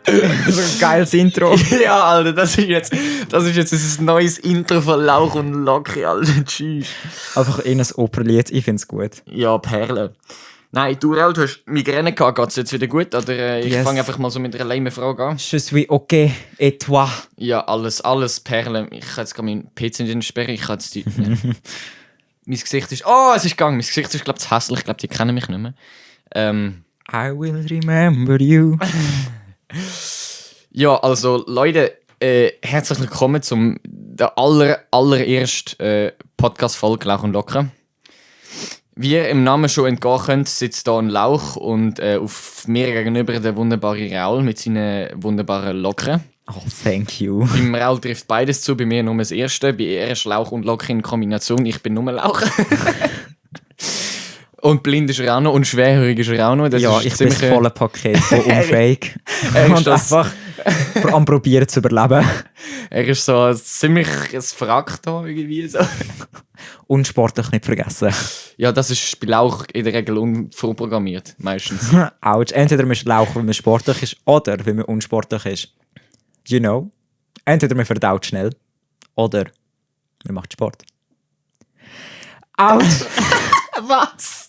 So ein geiles Intro. Ja, Alter, das ist jetzt ein neues Intro von Lauch und Locke, Alter. Tschüss. Einfach in ein Operlied, ich find's gut. Ja, Perle. Nein, du, Raul, du hast Migräne gehabt, geht's jetzt wieder gut? Oder ich Yes. fange einfach mal so mit einer lame Frage an. Je suis ok, et toi? Ja, alles Perle. Ich kann jetzt gerade meinen PC nicht entsperren, ich kann jetzt die... mein Gesicht ist... Oh, es ist gegangen. Mein Gesicht ist, glaube ich, hässlich. Ich glaube, die kennen mich nicht mehr. I will remember you. Ja, also Leute, herzlich willkommen zum der allerersten Podcast-Folge Lauch und Locke. Wie ihr im Namen schon entgehen könnt, sitzt hier ein Lauch und auf mir gegenüber der wunderbare Raul mit seinen wunderbaren Locken. Oh, thank you. Beim Raul trifft beides zu, bei mir nur das Erste. Bei er ist Lauch und Locke in Kombination, ich bin nur Lauch. Und blind ist er auch noch und schwerhörig ist er auch noch. Das Ja, ist ich bin das volle Paket von unfähig. Er ist Und das- einfach am Probieren zu überleben. Er ist so ein ziemliches Wrack da irgendwie so. Unsportlich nicht vergessen. Ja, das ist bei Lauch in der Regel vorprogrammiert, meistens. Autsch. Entweder man ist Lauch, weil man sportlich ist, oder weil man unsportlich ist. You know? Entweder man verdaut schnell, oder man macht Sport. Autsch! Was?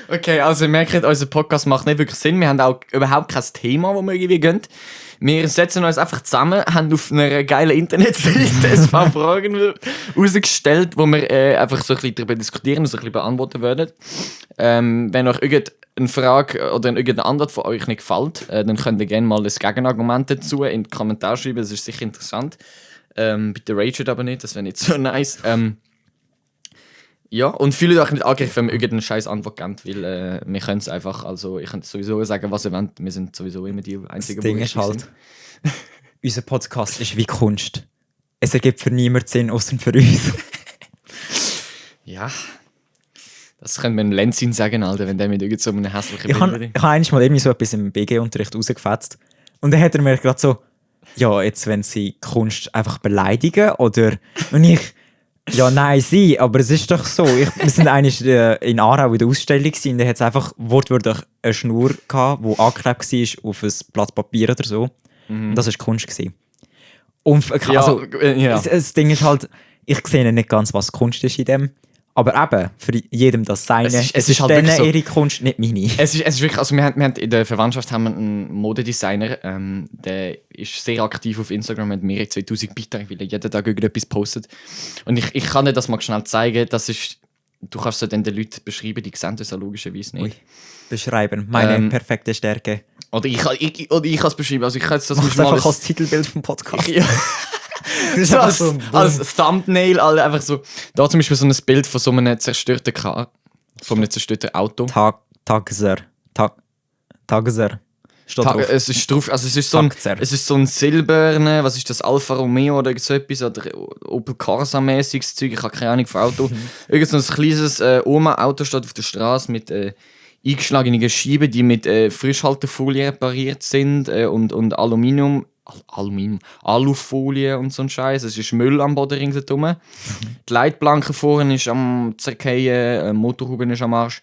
Okay, also ihr merkt, unser Podcast macht nicht wirklich Sinn. Wir haben auch überhaupt kein Thema, wo wir irgendwie gehen. Wir setzen uns einfach zusammen, haben auf einer geilen Internetseite ein paar Fragen rausgestellt, wo wir einfach so ein bisschen darüber diskutieren und so ein bisschen beantworten würden. Wenn euch irgendeine Frage oder irgendeine Antwort von euch nicht gefällt, dann könnt ihr gerne mal ein Gegenargument dazu in die Kommentare schreiben, das ist sicher interessant. Bitte raget aber nicht, das wäre nicht so nice. Ja, und fühlt euch nicht angegriffen, wenn wir irgendeine scheiß Antwort geben, weil wir können es einfach, also ich könnte sowieso sagen, was ihr wollt, wir sind sowieso immer die einzigen, Das Ding die ist richtig halt, sind. unser Podcast ist wie Kunst. Es ergibt für niemanden Sinn, außer für uns. Ja, das könnte man Lenzin sagen, Alter, wenn der mit irgend so einem hässlichen Ich habe eigentlich mal irgendwie so etwas im BG-Unterricht rausgefetzt. Und dann hat er mir gerade so, ja, jetzt wenn sie Kunst einfach beleidigen, oder... Und ich... Ja, nein, sie, aber es ist doch so. Wir sind eigentlich in Aarau in der Ausstellung gewesen, und da hat es einfach wortwörtlich eine Schnur gehabt, die angeklebt war auf ein Blatt Papier oder so. Und das war Kunst gewesen. Und also, ja. das Ding ist halt, ich sehe nicht ganz, was Kunst ist in dem. Aber eben, für jedem das Seine. Es ist halt denen wirklich so. ihre Kunst, nicht meine. Es ist wirklich, also wir haben in der Verwandtschaft haben wir einen Modedesigner, der ist sehr aktiv auf Instagram, hat mehrere 2000 Beiträge, weil er jeden Tag irgendetwas postet. Und ich kann dir das mal schnell zeigen, das ist, du kannst es dann den Leuten beschreiben, die sehen das ja logischerweise nicht. Ui. Beschreiben, meine perfekte Stärke. Oder ich kann es beschreiben, also ich kann jetzt das Mach es mal einfach als Titelbild vom Podcast. ja. Das So ist als Thumbnail, alle einfach so, da zum Beispiel so ein Bild von so einem zerstörten von einem zerstörten Auto. Tageser. Steht drauf. Es ist drauf, also es ist so ein silberner, was ist das, Alfa Romeo oder so etwas, oder Opel Corsa-mäßiges Zeug, ich habe keine Ahnung von Auto. Irgend so ein kleines Oma-Auto steht auf der Straße mit eingeschlagenen Scheiben, die mit Frischhaltefolie repariert sind und Alufolie und so ein Scheiß. Es ist Müll am Boden ringsherum. Die Leitplanke vorne ist am zerkeien, Motorhaube ist am Arsch.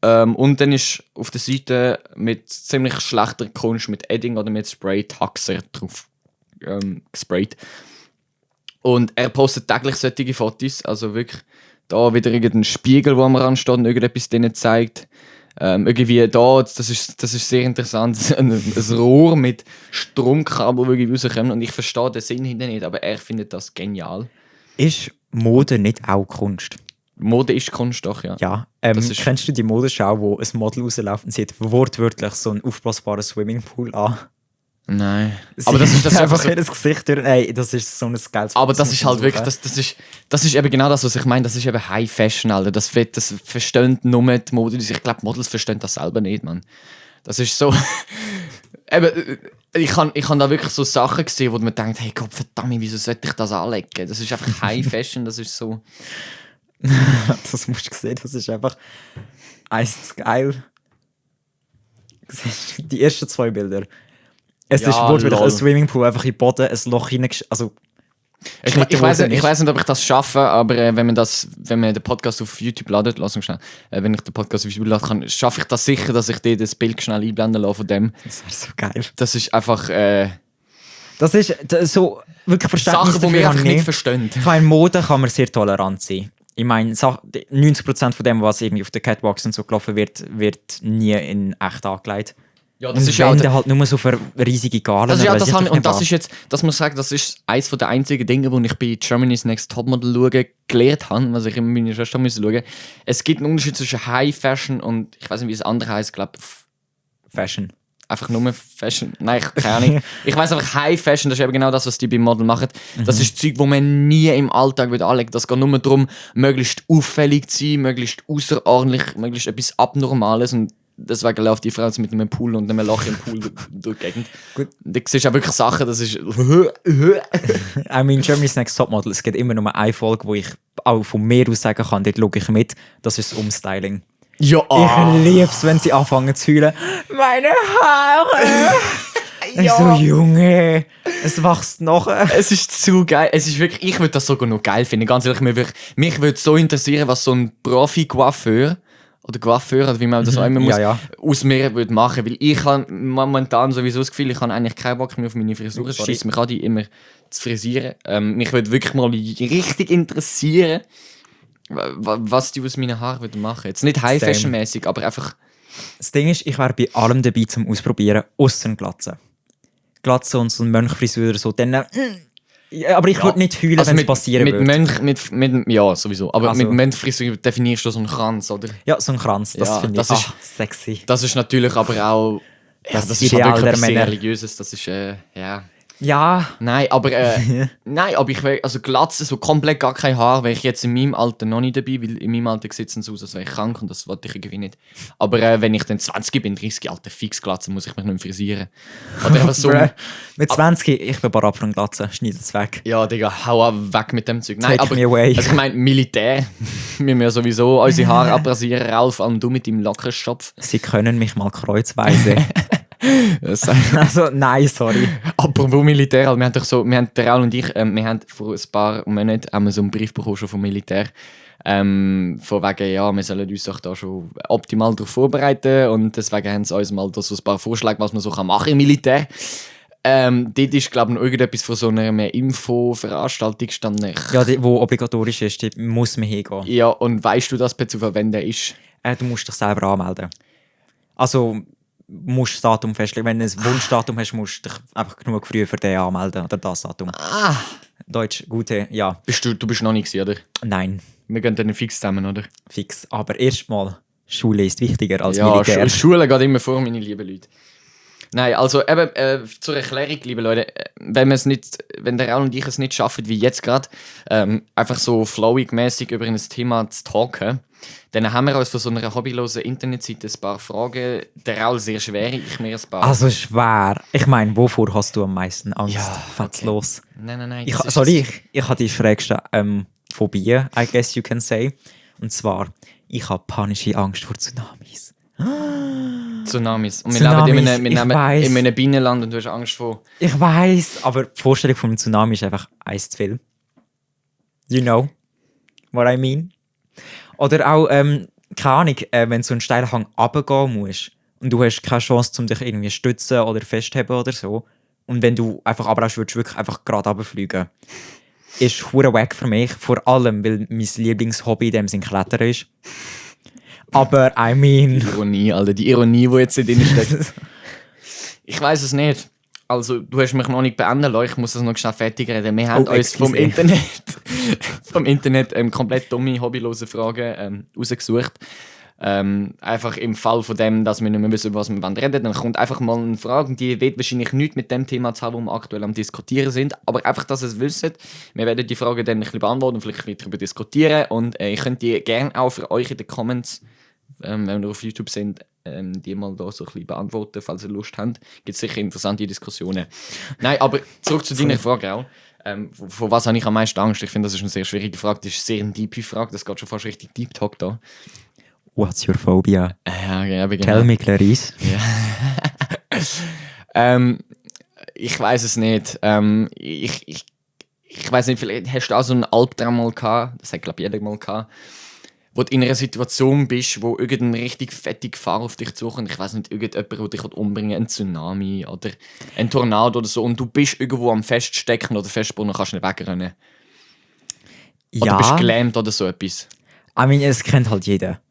Und dann ist auf der Seite mit ziemlich schlechter Kunst, mit Edding oder mit Spray Taxer drauf gesprayt. Und er postet täglich solche Fotos, also wirklich da wieder irgendein Spiegel, wo am Rand steht und irgendetwas denen zeigt. Irgendwie da, das ist sehr interessant, ein Rohr mit Stromkabel, die irgendwie rauskommen, und ich verstehe den Sinn hinter nicht, aber er findet das genial. Ist Mode nicht auch Kunst? Mode ist Kunst, doch, ja. Ja. Das ist- Kennst du die Modenschau, wo ein Model rausläuft und sieht wortwörtlich so einen aufblasbaren Swimmingpool an? Nein. Aber das ist einfach so, ihr Gesicht durch. Ey, das ist so ein geiles. aber das ist halt wirklich, das ist eben genau das, was ich meine, das ist eben High Fashion, Alter. Das verstehen nur die Models. Ich glaube, Models verstehen das selber nicht, Mann. Das ist so... eben, ich han da wirklich so Sachen gesehen, wo man denkt, hey Gott, verdammt, wieso sollte ich das anlegen? Das ist einfach High Fashion, das ist so... Das musst du sehen, das ist einfach eins geil. Siehst du, die ersten 2 Bilder. Es Ja, ist wortwörtlich lol. ein Swimmingpool, einfach in den Boden, ein Loch hineingesch... Also, Ich weiss nicht, ob ich das schaffe, aber wenn man den Podcast auf YouTube ladet, lass uns schnell, wenn ich den Podcast auf YouTube lade, schaffe ich das sicher, dass ich dir das Bild schnell einblenden lasse von dem. Das wäre so geil. Das ist einfach Das ist so wirklich Verständnis Sachen, die wir einfach nicht verstehen. Ich meine, Mode kann man sehr tolerant sein. Ich meine, 90% von dem, was irgendwie auf der Catwalks und so gelaufen wird nie in echt angelegt. Ja, Das ist halt nur so für riesige Galen. Das muss ich sagen, das ist eines der einzigen Dinge, die ich bei Germany's Next Topmodel gelernt habe, was ich immer meine Schwester schauen musste. Es gibt einen Unterschied zwischen High Fashion und, ich weiß nicht, wie das andere heisst, glaube Fashion. Einfach nur Fashion. Nein, keine Ahnung. Ich weiss einfach, High Fashion, das ist eben genau das, was die beim Model machen. Das ist Zeug, das man nie im Alltag anlegen. Das geht nur darum, möglichst auffällig zu sein, möglichst außerordentlich, möglichst etwas Abnormales. Und deswegen läuft die Frau jetzt mit einem Pool und einem Loch im Pool durch die Gegend. Gut. Da siehst du auch wirklich Sachen, das ist... I mean, Germany's Next Topmodel, es gibt immer nur eine Folge, wo ich auch von mir aus sagen kann, dort schaue ich mit. Das ist das Umstyling. Ja, Ich liebe es, wenn sie anfangen zu heulen. Meine Haare! Ich so, Junge, es wächst noch. Es ist zu geil. Es ist wirklich, ich würde das sogar noch geil finden. Ganz ehrlich, mich würde so interessieren, was so ein Profi-Coiffeur oder Coiffeur, oder wie man das auch immer muss, aus mir würde machen. Weil ich habe momentan sowieso das Gefühl, ich habe eigentlich keinen Bock mehr auf meine Frisur. Es scheisst mich an, die immer zu frisieren. Mich würde wirklich mal richtig interessieren, was die aus meinen Haaren würden machen. Jetzt nicht High-Fashion-mäßig, aber einfach... Das Ding ist, ich wäre bei allem dabei zum Ausprobieren, ausser Glatze. Glatze und so eine Mönchfrisur oder so, dann... aber ich würde nicht heulen, wenn es passieren würde. Ja, sowieso. Aber mit Mönchfrisur definierst du so einen Kranz, oder? Ja, so einen Kranz, das finde ich sexy. Das ist natürlich aber auch... Das ist Ideal halt der wirklich Männer. sehr religiöses, das ist... ja... Ja. Nein, aber ich wäre, also Glatze, so komplett gar kein Haar, wäre ich jetzt in meinem Alter noch nicht dabei, weil in meinem Alter sieht es aus, als wäre ich krank und das wollte ich irgendwie nicht. Aber wenn ich dann 20 bin, 30, Alter, fix Glatze, muss ich mich nicht mehr frisieren. Oder einfach so... Mit 20, ich bin bereit für eine Glatze, schneid es weg. Ja, Digga, hau weg mit dem Zeug. Nein, Take aber me away. Also ich meine, Militär, wir müssen ja sowieso unsere Haare abrasieren, Ralf, und du mit deinem Lockenschopf. Sie können mich mal kreuzweise. Also, nein, sorry. Apropos Militär, also wir haben der Raul und ich, wir haben vor ein paar Monaten haben wir so einen Brief bekommen schon vom Militär. Von wegen, ja, wir sollen uns doch da schon optimal darauf vorbereiten und deswegen haben sie uns mal da so ein paar Vorschläge, was man so machen kann im Militär. Dort ist, glaube ich, noch irgendetwas von so einer Info-Veranstaltung gestanden. Ja, die obligatorisch ist, die muss man hingehen. Ja, und weißt du das, Bezug, wenn der ist? Du musst dich selber anmelden. Also... musst das Datum festlegen. Wenn du ein Wunschdatum hast, musst du dich einfach genug früh für den anmelden. Oder das Datum. Deutsch, gute, ja. Du bist noch nicht gewesen, oder? Nein. Wir gehen dann fix zusammen, oder? Fix. Aber erstmal, Schule ist wichtiger als Militär. Ja, Schule geht immer vor, meine lieben Leute. Nein, also eben zur Erklärung, liebe Leute, wenn der Raul und ich es nicht schaffen, wie jetzt gerade, einfach so flowig-mäßig über ein Thema zu talken, dann haben wir uns von so einer hobbylosen Internetseite ein paar Fragen. Der Raul sehr schwer, ich mir ein paar. Also schwer. Ich meine, wovor hast du am meisten Angst? Ja, Fängt's los. Nein. Ich habe die schrägste Phobie, I guess you can say. Und zwar, ich habe panische Angst vor Tsunamis. Tsunamis. Und wir Tsunamis, leben in einem Binnenland und du hast Angst vor... Ich weiss, aber die Vorstellung von einem Tsunami ist einfach eins zu viel. You know what I mean? Oder auch, keine Ahnung, wenn du so einen steilen Hang runtergehen musst und du hast keine Chance, um dich irgendwie stützen oder festheben oder so. Und wenn du einfach runtergehst, würdest du wirklich einfach gerade runterfliegen. Ist hure wack für mich, vor allem, weil mein Lieblingshobby in dem Sinn Klettern ist. Aber, I mean... Die Ironie, Alter, die Ironie, die jetzt in drin steckt. Ich weiss es nicht. Also, du hast mich noch nicht beenden lassen, ich muss das noch schnell fertig reden. Wir haben uns vom Internet komplett dumme, hobbylose Fragen rausgesucht. Einfach im Fall von dem, dass wir nicht mehr wissen, über was wir reden wollen, dann kommt einfach mal eine Frage, die wird wahrscheinlich nichts mit dem Thema zu haben, wo wir aktuell am Diskutieren sind, aber einfach, dass ihr es wisst. Wir werden die Frage dann ein bisschen beantworten und vielleicht darüber diskutieren und ihr könnt die gerne auch für euch in den Comments, wenn wir auf YouTube sind, die mal da so ein bisschen beantworten, falls ihr Lust habt. Gibt es sicher interessante Diskussionen. Nein, aber zurück zu deiner Frage auch. Vor was habe ich am meisten Angst? Ich finde, das ist eine sehr schwierige Frage. Das ist sehr eine deepe Frage. Das geht schon fast richtig Deep Talk da. What's your phobia? Ja, genau. Tell me, Clarice. Ja. Ich weiß es nicht. ich weiß nicht, vielleicht hast du auch so einen Albtraum mal gehabt, das hat glaube ich jeder mal gehabt, wo du in einer Situation bist, wo irgendeine richtig fette Gefahr auf dich zukommt. Ich weiß nicht, irgendjemand, der dich umbringen will, ein Tsunami oder ein Tornado oder so, und du bist irgendwo am Feststecken oder Festbrunnen und kannst nicht wegrennen. Oder bist gelähmt oder so etwas. I mean, es kennt halt jeder.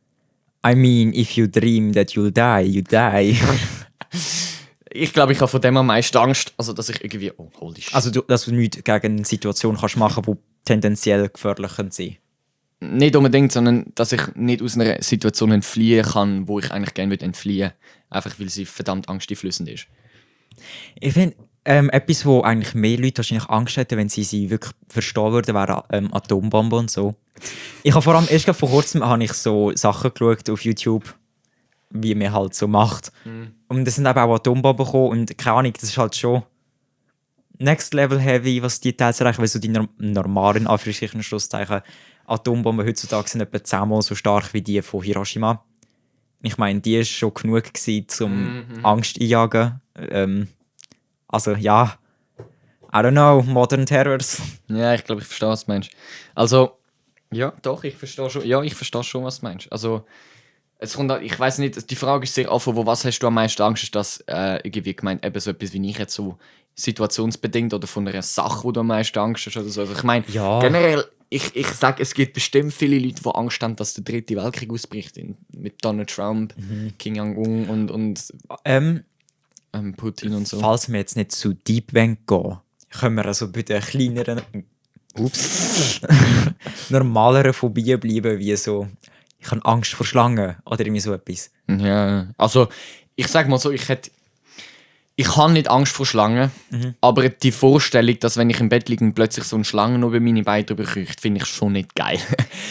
I mean, if you dream that you'll die, you die. Ich glaube, ich habe von dem am meisten Angst, also dass ich irgendwie, oh, holy shit. Also, dass du nichts gegen eine Situation kannst machen, die tendenziell gefährlich sein könnte. Nicht unbedingt, sondern dass ich nicht aus einer Situation entfliehen kann, wo ich eigentlich gerne entfliehen würde. Einfach weil sie verdammt angsteinflößend ist. Ich finde, etwas, wo eigentlich mehr Leute wahrscheinlich Angst hätten, wenn sie wirklich verstehen würden, wäre Atombomben und so. Ich habe vor allem erst vor kurzem habe ich so Sachen geschaut auf YouTube, wie man halt so macht. Und es sind eben auch Atombomben gekommen und keine Ahnung, das ist halt schon Next Level Heavy, was die Details erreichen, weil so die normalen, Anführungsstrichen, Schlusszeichen, Atombomben heutzutage sind etwa 10-mal so stark wie die von Hiroshima. Ich meine, die war schon genug gewesen, um Angst einjagen. Also ja, I don't know, Modern Terrors. Ja, ich glaube, ich verstehe, was du meinst. Also, ja, doch, ich verstehe schon. Ja, ich verstehe schon, was du meinst. Also, es kommt, ich weiß nicht, die Frage ist sehr offen, was hast du am meisten Angst? Ist das irgendwie gemeint, eben so etwas wie ich jetzt so situationsbedingt oder von einer Sache, wo du am meisten Angst hast oder so? Also ich meine, Ja. generell, ich sage, es gibt bestimmt viele Leute, die Angst haben, dass der dritte Weltkrieg ausbricht. Mit Donald Trump, Kim Jong-un und Putin und so. Falls wir jetzt nicht zu deep gehen wollen, können wir also bei den kleineren, normaleren Phobien bleiben, wie so, ich habe Angst vor Schlangen oder irgendwie so etwas. Ja, also ich sag mal so, ich habe nicht Angst vor Schlangen, aber die Vorstellung, dass wenn ich im Bett liege und plötzlich so eine Schlange über meine Beine drüber kriecht, finde ich schon nicht geil.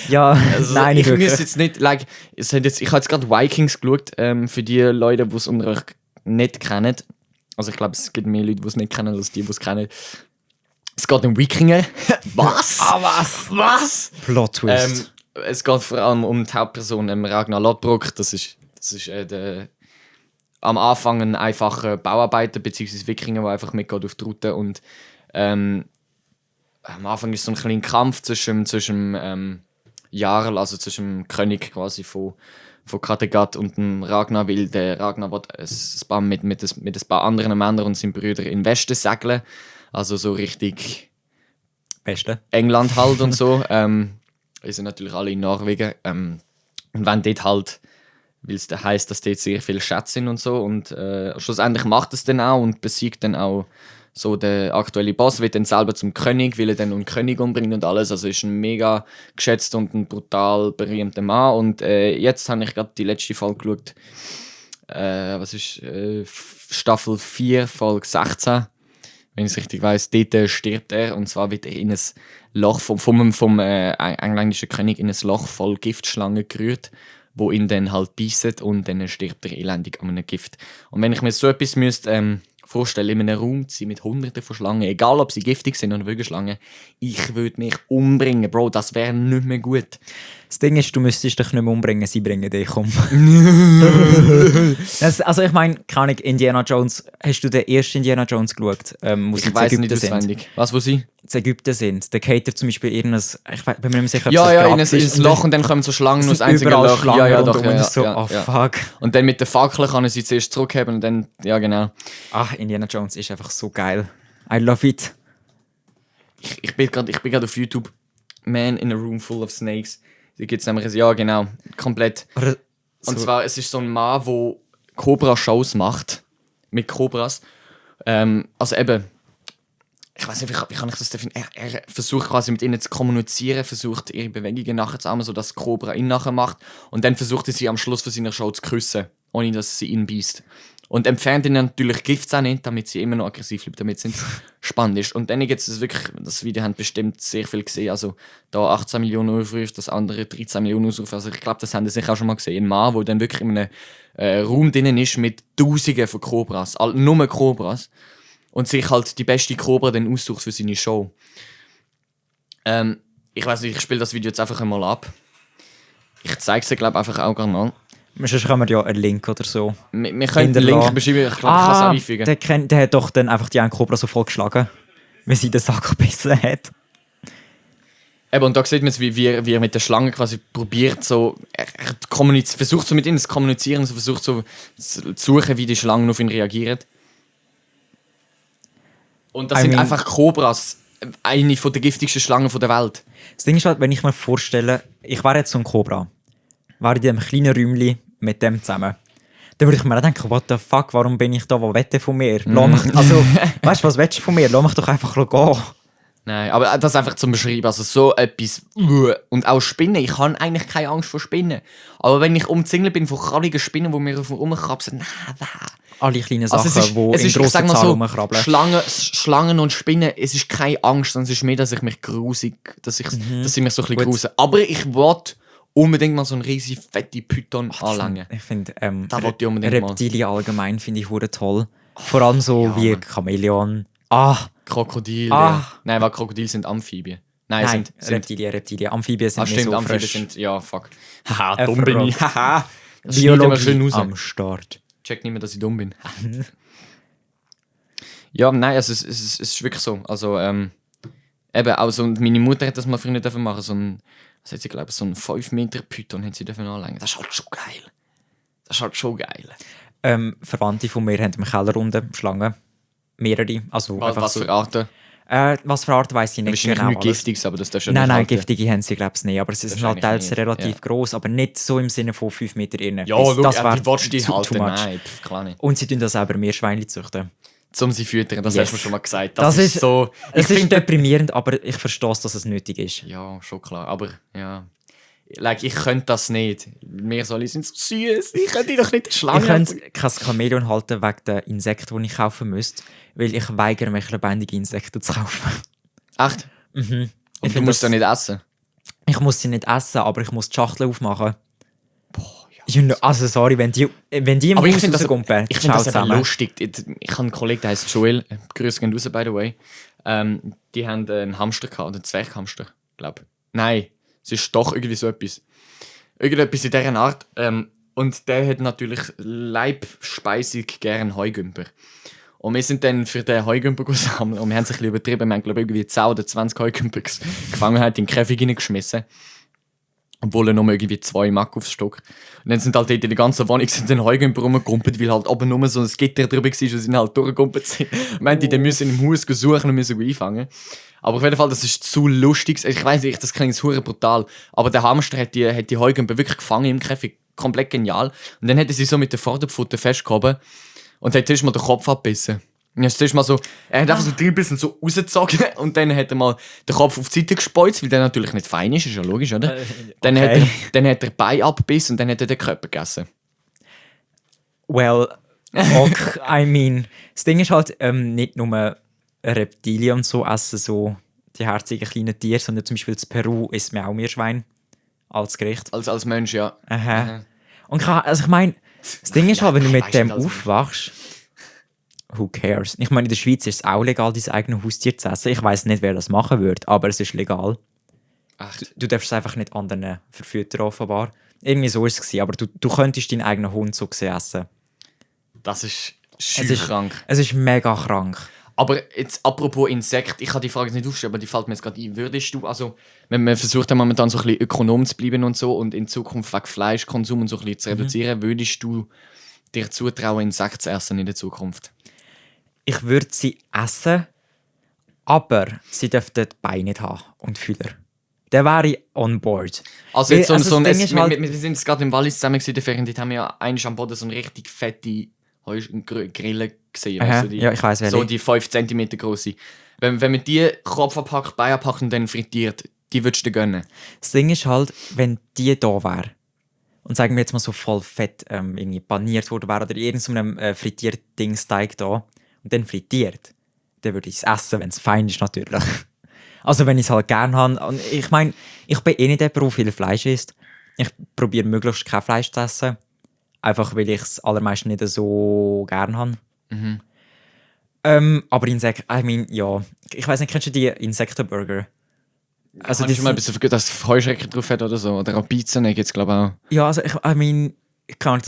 Ja, Also, nein, nicht ich wirklich. müsste jetzt nicht, like, ich habe jetzt gerade Vikings geschaut, für die Leute, die es unter euch nicht kennen. Also ich glaube, es gibt mehr Leute, die es nicht kennen, als die es kennen. Es geht um Wikinger. Was? Was? Plot Twist. Es geht vor allem um die Hauptperson, Ragnar Lodbrok. Das ist am Anfang ein einfacher Bauarbeiter bzw. Wikinger, der einfach mitgeht auf die Route. Und am Anfang ist so ein kleiner Kampf zwischen Jarl, also zwischen dem König quasi von Kattegat und dem Ragnar, weil der Ragnar will mit ein paar anderen Männern und seinen Brüdern in den Westen segeln. Also so richtig Beste. England halt und so. Wir sind natürlich alle in Norwegen. Und wenn dort halt, weil es heisst, dass dort sehr viele Schätze sind und so. Und schlussendlich macht es dann auch und besiegt dann auch so der aktuelle Boss, wird dann selber zum König, will er dann einen König umbringen und alles. Also ist ein mega geschätzter und ein brutal berühmter Mann. Und jetzt habe ich gerade die letzte Folge geschaut. Was ist Staffel 4, Folge 16. Wenn ich es richtig weiss, dort stirbt er. Und zwar wird er in ein Loch vom englischen König in ein Loch voll Giftschlangen gerührt, wo ihn dann halt beißt und dann stirbt er elendig an einem Gift. Und wenn ich mir so etwas müsste vorstellen, in einem Raum zu sein mit Hunderten von Schlangen, egal ob sie giftig sind oder wirklich Schlangen, ich würde mich umbringen, Bro, das wäre nicht mehr gut. Das Ding ist, du müsstest dich nicht mehr umbringen, sie bringen dich um. Also ich meine, keine Ahnung, Indiana Jones, hast du den ersten Indiana Jones geschaut? Wo sie Ich weiss in nicht Ägypten auswendig. sind? Was, wo sie? In Ägypten sind. Der geht zum Beispiel irgendein, ich bin mir nicht sicher, ob Ja, es ja, ein in Grab ein ist. Loch und dann kommen so Schlangen Es aus sind einzigen überall Loch. Schlangen Ja, ja, rundum doch. und Ja, so, ja, oh ja. fuck. Und dann mit der Fackel kann er sie zuerst zurückheben und dann, ja genau. Ach, Indiana Jones ist einfach so geil. I love it. Ich bin gerade auf YouTube. Man in a Room Full of Snakes. Da gibt es nämlich, ja genau, komplett. Und zwar, es ist so ein Mann, der Cobra-Shows macht. Mit Cobras. Also eben, ich weiß nicht, wie kann ich das definieren? Er versucht quasi mit ihnen zu kommunizieren, versucht ihre Bewegungen nachzuahmen, sodass Cobra ihn nachher macht. Und dann versucht er sie am Schluss von seiner Show zu küssen, ohne dass sie ihn beißt. Und entfernt ihnen natürlich Gift auch nicht, damit sie immer noch aggressiv bleibt, damit es nicht spannend ist. Und dann gibt es wirklich, das Video haben bestimmt sehr viel gesehen. Also da 18 Millionen Aufrufe, das andere 13 Millionen Aufrufe. Also ich glaube, das haben sie sicher auch schon mal gesehen. Ein Mann, der dann wirklich in einem Raum drin ist mit Tausenden von Cobras, nur Cobras. Und sich halt die beste Cobra dann aussucht für seine Show. Ich weiß nicht, ich spiele das Video jetzt einfach einmal ab. Ich zeige es dir, glaube ich, einfach auch gerne mal. Sonst können wir ja einen Link oder so. Wir können den Link beschreiben, ich glaube, ich kann es auch einfügen. Der hat doch dann einfach die eine Cobra so voll geschlagen, weil sie den Sack gebissen hat. Eben, und da sieht man es, wie er mit der Schlange quasi probiert, so, versucht so mit ihnen zu kommunizieren, so versucht so zu suchen, wie die Schlangen auf ihn reagieren. Und das sind einfach Kobras, eine von der giftigsten Schlangen der Welt. Das Ding ist halt, wenn ich mir vorstelle, ich wäre jetzt so ein Kobra, wäre in diesem kleinen Räumchen mit dem zusammen, dann würde ich mir auch denken, what the fuck, warum bin ich da, was wette von mir? Lass mich, also, weißt du, was willst du von mir? Lass mich doch einfach gehen. Nein, aber das einfach zum Beschreiben, also so etwas, und auch Spinnen, ich habe eigentlich keine Angst vor Spinnen, aber wenn ich umzingelt bin von kralligen Spinnen, die mir auf den rumkrabsen, alle kleinen Sachen, also die in grossen Zahlen rumkrabbeln. Schlangen und Spinnen, es ist keine Angst, sondern es ist mehr, dass ich mich grusig, dass ich mich so ein bisschen grusen. Aber ich will unbedingt mal so einen riesig fette Python anlangen. Ich finde, Reptilien allgemein finde ich hure toll. Vor allem so wie Chamäleon. Krokodil. Nein, weil Krokodile sind Amphibien. Nein, sind Reptilien. Amphibien sind nicht so Amphibien frisch. sind, ja, fuck. Haha, dumm bin ich. Haha. Biologie am Start. Check nicht mehr, dass ich dumm bin. Ja, nein, also es ist wirklich so. Also, eben, auch so, meine Mutter hat das mal früher nicht machen. So ein, was hat sie, glaube ich, so einen 5 Meter Python hat sie anlegen. Das ist halt schon geil. Verwandte von mir haben im Keller unten Schlangen. Mehrere. Also was für Arten? Was für Arten weiss ich nicht genau. Wahrscheinlich nicht Giftiges, aber das darfst du Nein, giftige haben sie glaube ich nicht. Aber sie sind halt teils relativ ja. gross, aber nicht so im Sinne von 5 Meter innen. Ja, look, das die willst du halten. Nein, klar nicht. Und sie tun das selber Meerschweinchen züchten. Um sie füttern, das hast du mir schon mal gesagt. Das ist so... Es ist deprimierend, aber ich verstehe, dass es nötig ist. Ja, schon klar. Aber, ja... Like, ich könnte das nicht. Meersäule sind so süß. Ich könnte doch nicht Schlangen. Ich könnte kein Chamäleon halten wegen den Insekten, die ich kaufen müsste, weil ich weigere mich, lebendige Insekten zu kaufen. Echt? Mhm. Und du musst sie nicht essen? Ich muss sie nicht essen, aber ich muss die Schachtel aufmachen. Boah, ja. Also sorry, wenn die im Haus rauskommen, ich finde das aber lustig. Ich habe einen Kollegen, der heißt Joel. Grüße gehen raus, by the way. Die haben einen Hamster gehabt, einen Zwerghamster, glaube ich. Nein. Es ist doch irgendwie so etwas. Irgendetwas in dieser Art. Und der hat natürlich leibspeisig gern Heugümper. Und wir sind dann für den Heugümper gesammelt. Und wir haben sich ein bisschen übertrieben. Wir haben, glaube ich, irgendwie 10 oder 20 Heugümper gefangen, hat in den Käfig hineingeschmissen. Obwohl er nur irgendwie 2 Mack aufs Stock. Und dann sind halt dort in der ganzen Wohnung den Heugümper rumgegumpelt, weil halt oben nur so ein Gitter drüber war und sind halt durchgegumpelt. Ich meinte, die müssen im Haus suchen und müssen einfangen. Aber auf jeden Fall, das ist zu lustig. Ich weiss nicht, das klingt hure brutal. Aber der Hamster hat die Heugümper wirklich gefangen im Käfig. Komplett genial. Und dann hat er sie so mit der Vorderpfote festgehoben und hat zuerst mal den Kopf abgebissen. Und dann ist mal so, er hat einfach so 3 Bissen so rausgezogen und dann hat er mal den Kopf auf die Seite gespeuzt, weil der natürlich nicht fein ist ja logisch, oder? Dann hat er Bein abgebissen und dann hat er den Körper gegessen. Well, okay, I mean, das Ding ist halt nicht nur Reptilien und so essen so die herzigen kleinen Tiere, sondern zum Beispiel in Peru isst man auch Meerschwein als Gericht. Als Mensch, ja. Aha. Und ich meine, das Ding ist halt, wenn du mit dem aufwachst, who cares? Ich meine, in der Schweiz ist es auch legal, dein eigenes Haustier zu essen. Ich weiss nicht, wer das machen würde, aber es ist legal. Du darfst es einfach nicht anderen verfüttern, offenbar. Irgendwie so war es, aber du könntest deinen eigenen Hund so essen. Das ist krank. Es ist mega krank. Aber jetzt apropos Insekt, ich habe die Frage nicht aufgestellt, aber die fällt mir jetzt gerade ein. Würdest du, also, wenn man versucht momentan so ein bisschen ökonom zu bleiben und so und in Zukunft wegen Fleischkonsum und so ein bisschen zu reduzieren, würdest du dir zutrauen, Insekten zu essen in der Zukunft? Ich würde sie essen, aber sie dürften die Beine nicht haben und Fühler. Dann wäre ich on board. Also jetzt wir sind jetzt gerade im Wallis zusammen gewesen, dort haben wir ja einmal am Boden so eine richtig fette Grille gesehen. Also ja, ich weiss, so die 5 cm grosse. Wenn man die Kopf abpackt, Bein abpackt und dann frittiert, die würdest du dir gönnen. Das Ding ist halt, wenn die da wäre und sagen wir jetzt mal so voll fett irgendwie paniert worden wäre oder irgendeinem Frittiertdingsteig da und dann frittiert, dann würde ich es essen, wenn es fein ist natürlich. Also wenn ich es halt gerne habe. Und ich meine, ich bin eh nicht jemand, der viel Fleisch isst. Ich probiere möglichst kein Fleisch zu essen. Einfach weil ich es allermeist nicht so gerne habe. Aber Insekten, ja. Ich weiß nicht, kennst du die Insektenburger? Also die schon mal ein bisschen vergessen, dass Heuschrecken drauf hat oder so. Oder auch Pizza gibt es, glaube ich, auch. Ja, also das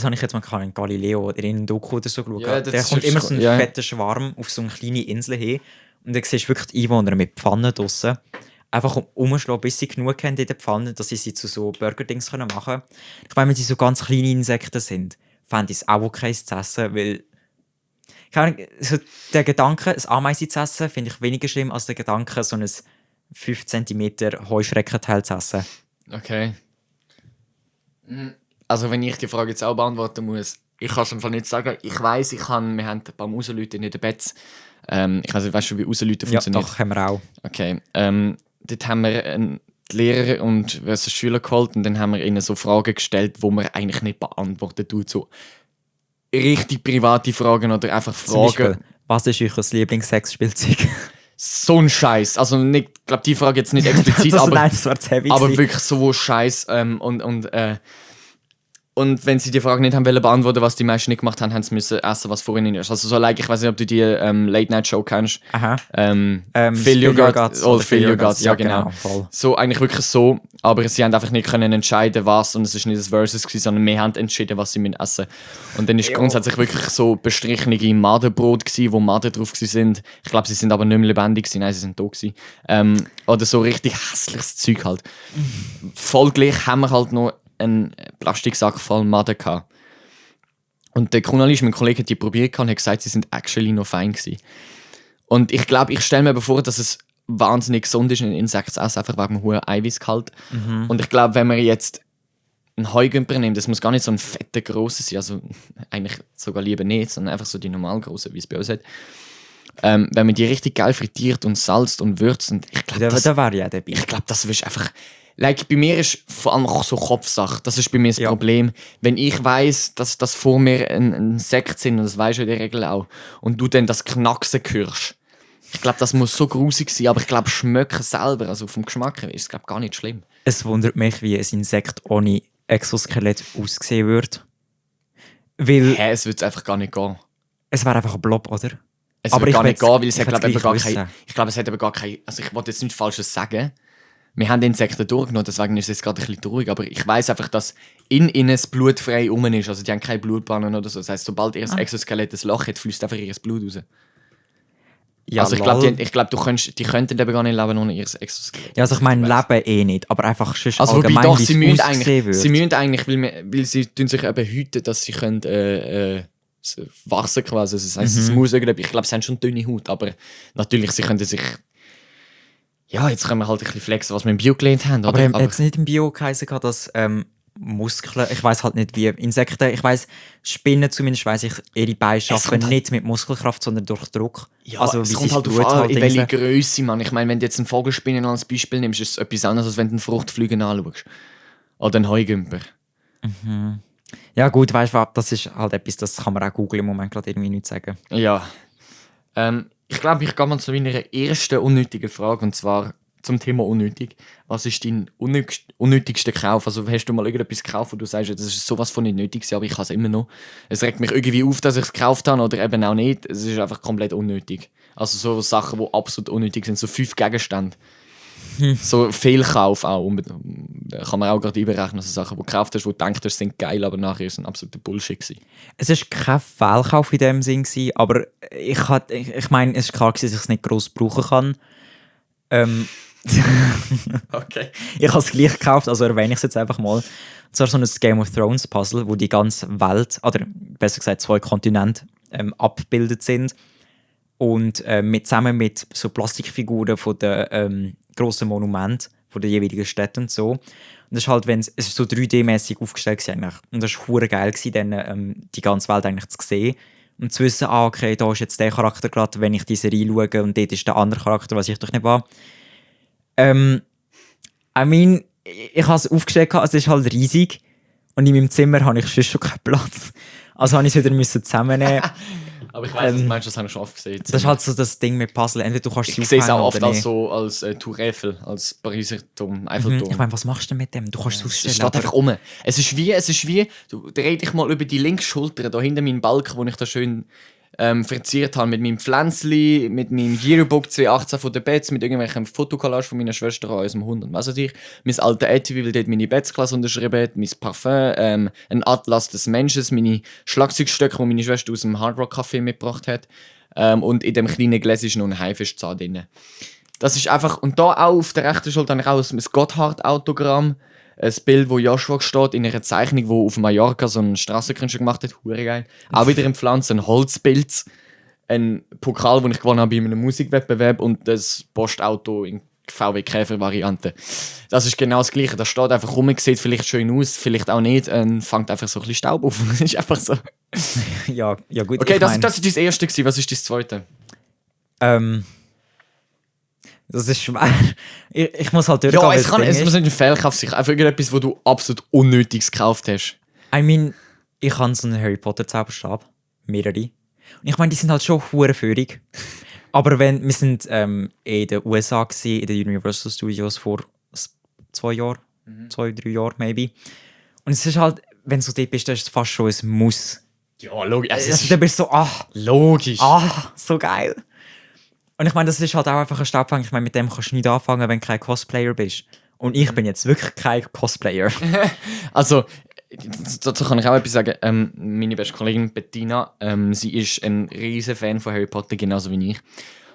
habe ich jetzt mal in Galileo oder in einem Doku oder so geschaut. Ja, der kommt immer so ein fetter Schwarm auf so eine kleine Insel hin. Und dann siehst du wirklich die Einwohner mit Pfannen draussen. einfach umschlagen, bis sie genug haben in der Pfanne, dass sie zu so Burger-Dings machen können. Ich meine, wenn sie so ganz kleine Insekten sind, fände ich es auch okay zu essen, weil keine Ahnung, so der Gedanke, ein Ameisen zu essen, finde ich weniger schlimm als der Gedanke, so ein 5 cm Heuschreckenteil zu essen. Okay. Also wenn ich die Frage jetzt auch beantworten muss, ich kann es einfach nicht sagen. Ich weiss, wir haben ein paar Rausleute in den Betts. Ich weiß nicht, weißt du, wie Rausleute funktioniert? Ja, doch, haben wir auch. Okay. Dort haben wir die Lehrer und Schüler geholt und dann haben wir ihnen so Fragen gestellt, die man eigentlich nicht beantworten tut. So richtig private Fragen oder einfach Zum Beispiel, Fragen. was ist euer Lieblingssexspielzeug? So ein Scheiß. Also nicht, ich glaube, die Frage jetzt nicht explizit, aber, nein, das war zu heavy aber gewesen. wirklich so Scheiß. Und wenn sie die Frage nicht haben wollen beantworten, was die meisten nicht gemacht haben, haben sie müssen essen, was vor ihnen ist. Also so like, ich weiß nicht, ob du die Late-Night-Show kennst. Aha. Feel Your Guts. Oh, Feel Your Guts, ja genau. Voll. So, eigentlich wirklich so. Aber sie haben einfach nicht können entscheiden, was. Und es war nicht das Versus gewesen, sondern wir haben entschieden, was sie essen müssen. Und dann ist grundsätzlich wirklich so bestrichene Madenbrot gewesen, wo Maden drauf sind. Ich glaube, sie sind aber nicht mehr lebendig gewesen. Nein, sie sind tot gewesen. Oder so richtig hässliches Zeug halt. Folglich haben wir halt noch einen Plastiksack voll Maden gehabt. Und der Journalist, mein Kollege, hat die probiert und hat gesagt, sie sind actually noch fein gewesen. Und ich glaube, ich stelle mir aber vor, dass es wahnsinnig gesund ist, ein Insekt zu essen, einfach wegen dem hohen Eiweißgehalt. Und ich glaube, wenn man jetzt einen Heugümper nimmt, das muss gar nicht so ein fetter, grosser sein, also eigentlich sogar lieber nicht, sondern einfach so die normal grossen, wie es bei uns hat. Wenn man die richtig geil frittiert und salzt und würzt, und ich glaube, Da wäre ich auch dabei. ich glaube, das ist einfach. Like, bei mir ist vor allem auch so Kopfsache. Das ist bei mir das Problem. Wenn ich weiss, dass das vor mir ein Insekt sind, und das weisst du in der Regel auch, und du dann das Knacksen hörst. Ich glaube, das muss so grusig sein, aber ich glaube, schmecken selber, also vom Geschmack her, ist es glaub, gar nicht schlimm. Es wundert mich, wie ein Insekt ohne Exoskelett aussehen würde. Weil Es würde einfach gar nicht gehen. es wäre einfach ein Blob, oder? Es Aber würde ich gar nicht will's- gehen, weil es ich hat, glaub, will's eben gar gleich kein, wissen. ich glaube, es hat aber gar kein. Also ich wollte jetzt nichts Falsches sagen. Wir haben die Insekten durchgenommen, deswegen ist es jetzt gerade ein bisschen traurig, aber ich weiss einfach, dass in ihnen das Blut frei rum ist. Also die haben keine Blutbahnen oder so. Das heisst, sobald ihr Exoskelett ein Loch hat, fließt einfach ihr Blut raus. Ja, Also ich lol. glaube, die könnten eben gar nicht leben ohne ihr Exoskelett. Ja, also ich meine, Leben eh nicht, aber einfach schon Also wobei allgemein, doch, wie sie es müssen aussehen eigentlich, würde. weil sie tun sich eben hüten, dass sie können, wachsen quasi. Also das heisst, es muss irgendwie, ich glaube, sie haben schon dünne Haut, aber natürlich, sie können sich. Ja, jetzt können wir halt ein bisschen flexen, was wir im Bio gelernt haben. Aber Oder? hat es nicht im Bio geheißen, dass Muskeln, ich weiß halt nicht wie Insekten, ich weiß Spinnen zumindest, weiss ich, ihre Beine kommt arbeiten halt- nicht mit Muskelkraft, sondern durch Druck. Ja, also es wie kommt sie halt das darauf Blut an, halt in welcher dingsen. Größe, man. Ich meine, wenn du jetzt einen Vogelspinnen als Beispiel nimmst, ist es etwas anderes, als wenn du einen Fruchtfliegen anschaust. Oder einen Heugümper. Ja gut, weißt du, das ist halt etwas, das kann man auch googeln im Moment gerade irgendwie nicht sagen. Ja. Ich glaube, ich gehe mal zu meiner ersten unnötigen Frage, und zwar zum Thema unnötig. Was ist dein unnötigster Kauf? Also hast du mal irgendetwas gekauft, wo du sagst, das ist sowas von nicht nötig gewesen, aber ich habe es immer noch. Es regt mich irgendwie auf, dass ich es gekauft habe oder eben auch nicht. Es ist einfach komplett unnötig. Also so Sachen, die absolut unnötig sind. So 5 Gegenstände. So Fehlkauf auch. Kann man auch gerade einberechnen. So Sachen, die du gekauft hast, wo du denkst, das sind geil, aber nachher ist es ein absoluter Bullshit gewesen. Es war kein Fehlkauf in dem Sinn, aber ich meine, es ist klar, dass ich es nicht gross brauchen kann. Okay. Ich habe es gleich gekauft, also erwähne ich es jetzt einfach mal. Und zwar so ein Game of Thrones Puzzle, wo die ganze Welt, oder besser gesagt 2 Kontinente, abgebildet sind. Und zusammen mit so Plastikfiguren von den grossen Monumenten von den jeweiligen Städten und so. Und das ist halt, es ist so 3D-mäßig aufgestellt gewesen eigentlich. Und das war hure geil gewesen, dann die ganze Welt eigentlich zu sehen. Und zu wissen, okay, da ist jetzt der Charakter gerade, wenn ich diese reinschaue und dort ist der andere Charakter, was ich doch nicht war. Ich habe es aufgestellt, es ist halt riesig. Und in meinem Zimmer habe ich schon keinen Platz. Also habe ich es wieder zusammennehmen. Aber ich weiß, was du meinst, das habe ich schon oft gesehen. Das ist halt so das Ding mit Puzzle. Entweder du kannst Ich sehe es auch oft oder als nicht. so als Tour Eiffel, als Pariser Turm, Eiffelturm. Ich meine, was machst du mit dem? Du kannst es Es ausstellen. steht einfach aber- um. Es ist wie, du dreh dich mal über die linke Schulter, da hinter meinem Balken, wo ich da schön verziert habe, mit meinem Pflänzli, mit meinem Yearbook 2018 von der Betz, mit irgendwelchen Fotokollage von meiner Schwester an unserem Hund und was weiß ich. Mein alter Etui, weil dort meine Betz-Klasse unterschrieben hat, mein Parfum, ein Atlas des Menschen, meine Schlagzeugstöcke, die meine Schwester aus dem Hard Rock Café mitgebracht hat. Und in dem kleinen Gläschen ist noch ein Haifischzahn drin. Das ist einfach, und da auch auf der rechten Schulter habe ich auch ein Gotthard-Autogramm. Ein Bild, wo Joshua steht, in einer Zeichnung, wo auf Mallorca so ein Strassenkünstler gemacht hat. Hure geil. Auch wieder im Pflanz, ein Holzpilz. Ein Pokal, den ich gewonnen habe bei einem Musikwettbewerb und das Postauto in VW Käfer-Variante. Das ist genau das Gleiche. Das steht einfach rum, sieht vielleicht schön aus, vielleicht auch nicht, fängt einfach so ein bisschen Staub auf. Das ist einfach so. Ja, gut. Okay, das war das erste gewesen. Was ist das zweite? Das ist schwer. Ich muss halt Ja, durchgehen. es muss nicht ein Fehlkauf sein. Einfach irgendetwas, wo du absolut Unnötiges gekauft hast. I mean, ich habe so einen Harry Potter Zauberstab. Mehrere. Und ich meine, die sind halt schon hurenführig. Aber wir sind in den USA gewesen, in den Universal Studios vor 2 Jahren. 2-3 Jahren, maybe. Und es ist halt, wenn du so dort bist, das ist fast schon ein Muss. Ja, logisch. Also, da bist du so, Logisch. so geil. Und ich meine, das ist halt auch einfach ein Staubfang. Ich meine, mit dem kannst du nicht anfangen, wenn du kein Cosplayer bist. Und ich bin jetzt wirklich kein Cosplayer. Also, dazu kann ich auch etwas sagen. Meine beste Kollegin Bettina, sie ist ein riesen Fan von Harry Potter, genauso wie ich.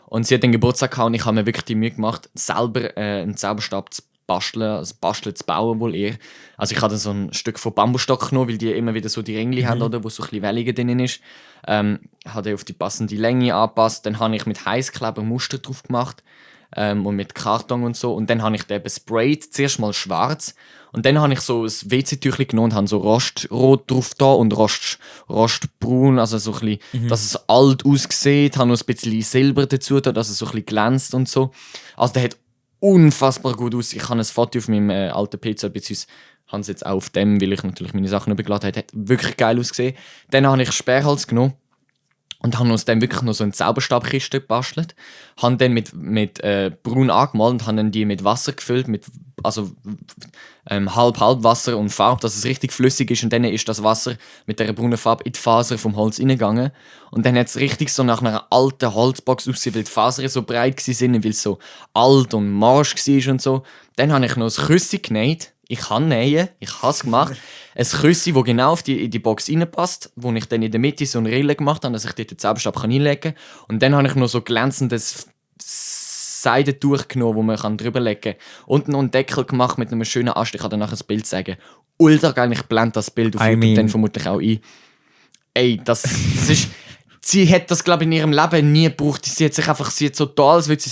Und sie hat den Geburtstag gehabt und ich habe mir wirklich die Mühe gemacht, selber einen Zauberstab zu basteln, also basteln zu bauen wohl eher. Also ich hatte so ein Stück von Bambusstock genommen, weil die immer wieder so die Rängli haben, oder, wo so ein bisschen Wellige drin ist. Habe auf die passende Länge angepasst. Dann habe ich mit Heißkleber Muster drauf gemacht und mit Karton und so. Und dann habe ich den besprayt, zuerst mal schwarz. Und dann habe ich so ein WC-Tüchlein genommen und habe so Rostrot drauf da und Rostbraun, also so ein bisschen, dass es alt aussieht. Habe noch ein bisschen Silber dazu, dass es so ein bisschen glänzt und so. Also der hat unfassbar gut aus. Ich habe ein Foto auf meinem alten PC, beziehungsweise habe es jetzt auch auf dem, weil ich natürlich meine Sachen übergeladen habe. Hat wirklich geil ausgesehen. Dann habe ich Sperrholz genommen und habe aus dem wirklich noch so eine Zauberstabkiste gebastelt. Habe dann mit braun angemalt und habe dann die mit Wasser gefüllt, also halb Wasser und Farbe, dass es richtig flüssig ist. Und dann ist das Wasser mit der braunen Farbe in die Faser vom Holz reingegangen. Und dann hat es richtig so nach einer alten Holzbox ausgesehen, weil die Fasern so breit waren, weil es so alt und morsch war und so. Dann habe ich noch ein Küssi genäht. Ich kann nähen, ich habe es gemacht. Ein Küssi, das genau in die Box reinpasst, wo ich dann in der Mitte so eine Rille gemacht habe, dass ich dort den Zauberstab reinlegen kann. Und dann habe ich noch so glänzendes Seidentuch genommen, das man drüberlegen kann. Und noch einen Deckel gemacht mit einem schönen Ast. Ich kann dir nachher das Bild zeigen. Ultra geil, ich blende das Bild auf YouTube dann vermutlich auch ein. Ey, das ist... Sie hat das, glaube ich, in ihrem Leben nie gebraucht. Sie hat so da, als hätte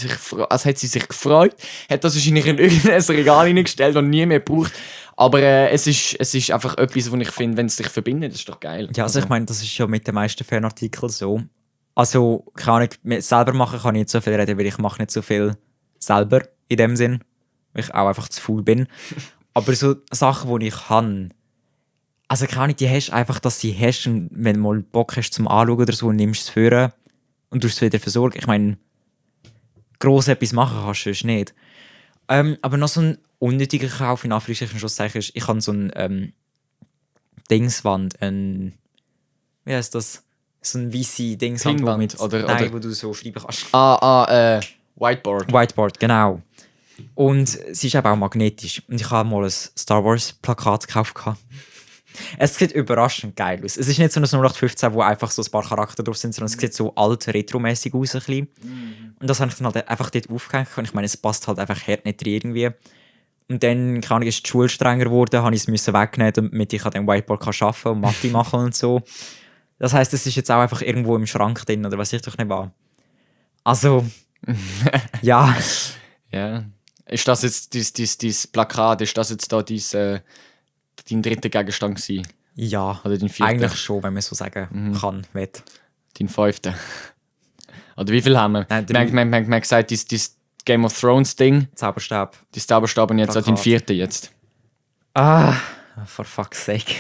sie sich gefreut. Hat das wahrscheinlich in irgendein Regal hineingestellt und nie mehr gebraucht. Aber es ist einfach etwas, was ich finde, wenn es sich verbindet, ist doch geil. Ja, also ich meine, das ist ja mit den meisten Fanartikeln so. Also, keine Ahnung, selber machen kann ich nicht so viel reden, weil ich mache nicht so viel selber in dem Sinn. Weil ich auch einfach zu faul bin. Aber so Sachen, die ich kann, also keine Ahnung, die hast einfach, dass sie hast und wenn du mal Bock hast zum Anschauen oder so, nimmst du es vor und tust es wieder versorgen. Ich meine, gross etwas machen kannst du sonst nicht. Aber noch so ein unnötiger Kauf, in Anführungsstrichen schon sagen, ist, ich habe so ein Dingswand, wie heißt das? So ein weiße Dingswand, Pinwand, oder wo du so schreiben kannst. Whiteboard. Whiteboard, genau. Und sie ist eben auch magnetisch. Und ich habe mal ein Star Wars Plakat gekauft. Es sieht überraschend geil aus. Es ist nicht so ein 0815, wo einfach so ein paar Charakter drauf sind, sondern es sieht so alt, retromäßig aus. Ein bisschen. Und das habe ich dann halt einfach dort aufgehängt. Und ich meine, es passt halt einfach hart nicht drin irgendwie. Und dann, keine Ahnung, ist die Schule strenger geworden, habe ich es wegnehmen, damit ich an dem Whiteboard arbeiten kann und Mathe machen und so. Das heisst, es ist jetzt auch einfach irgendwo im Schrank drin, oder weiß ich doch nicht was. Also, ja. Ja. Ist das jetzt dein Plakat, ist das jetzt da dein dritter Gegenstand gewesen? Ja, oder dein vierter? Eigentlich schon, wenn man so sagen kann, wird. Dein fünfter? Oder wie viel haben wir? Nein, wir haben gesagt, dein Game of Thrones Ding. Zauberstab. Dein Zauberstab und jetzt auch dein vierter jetzt. For fuck's sake.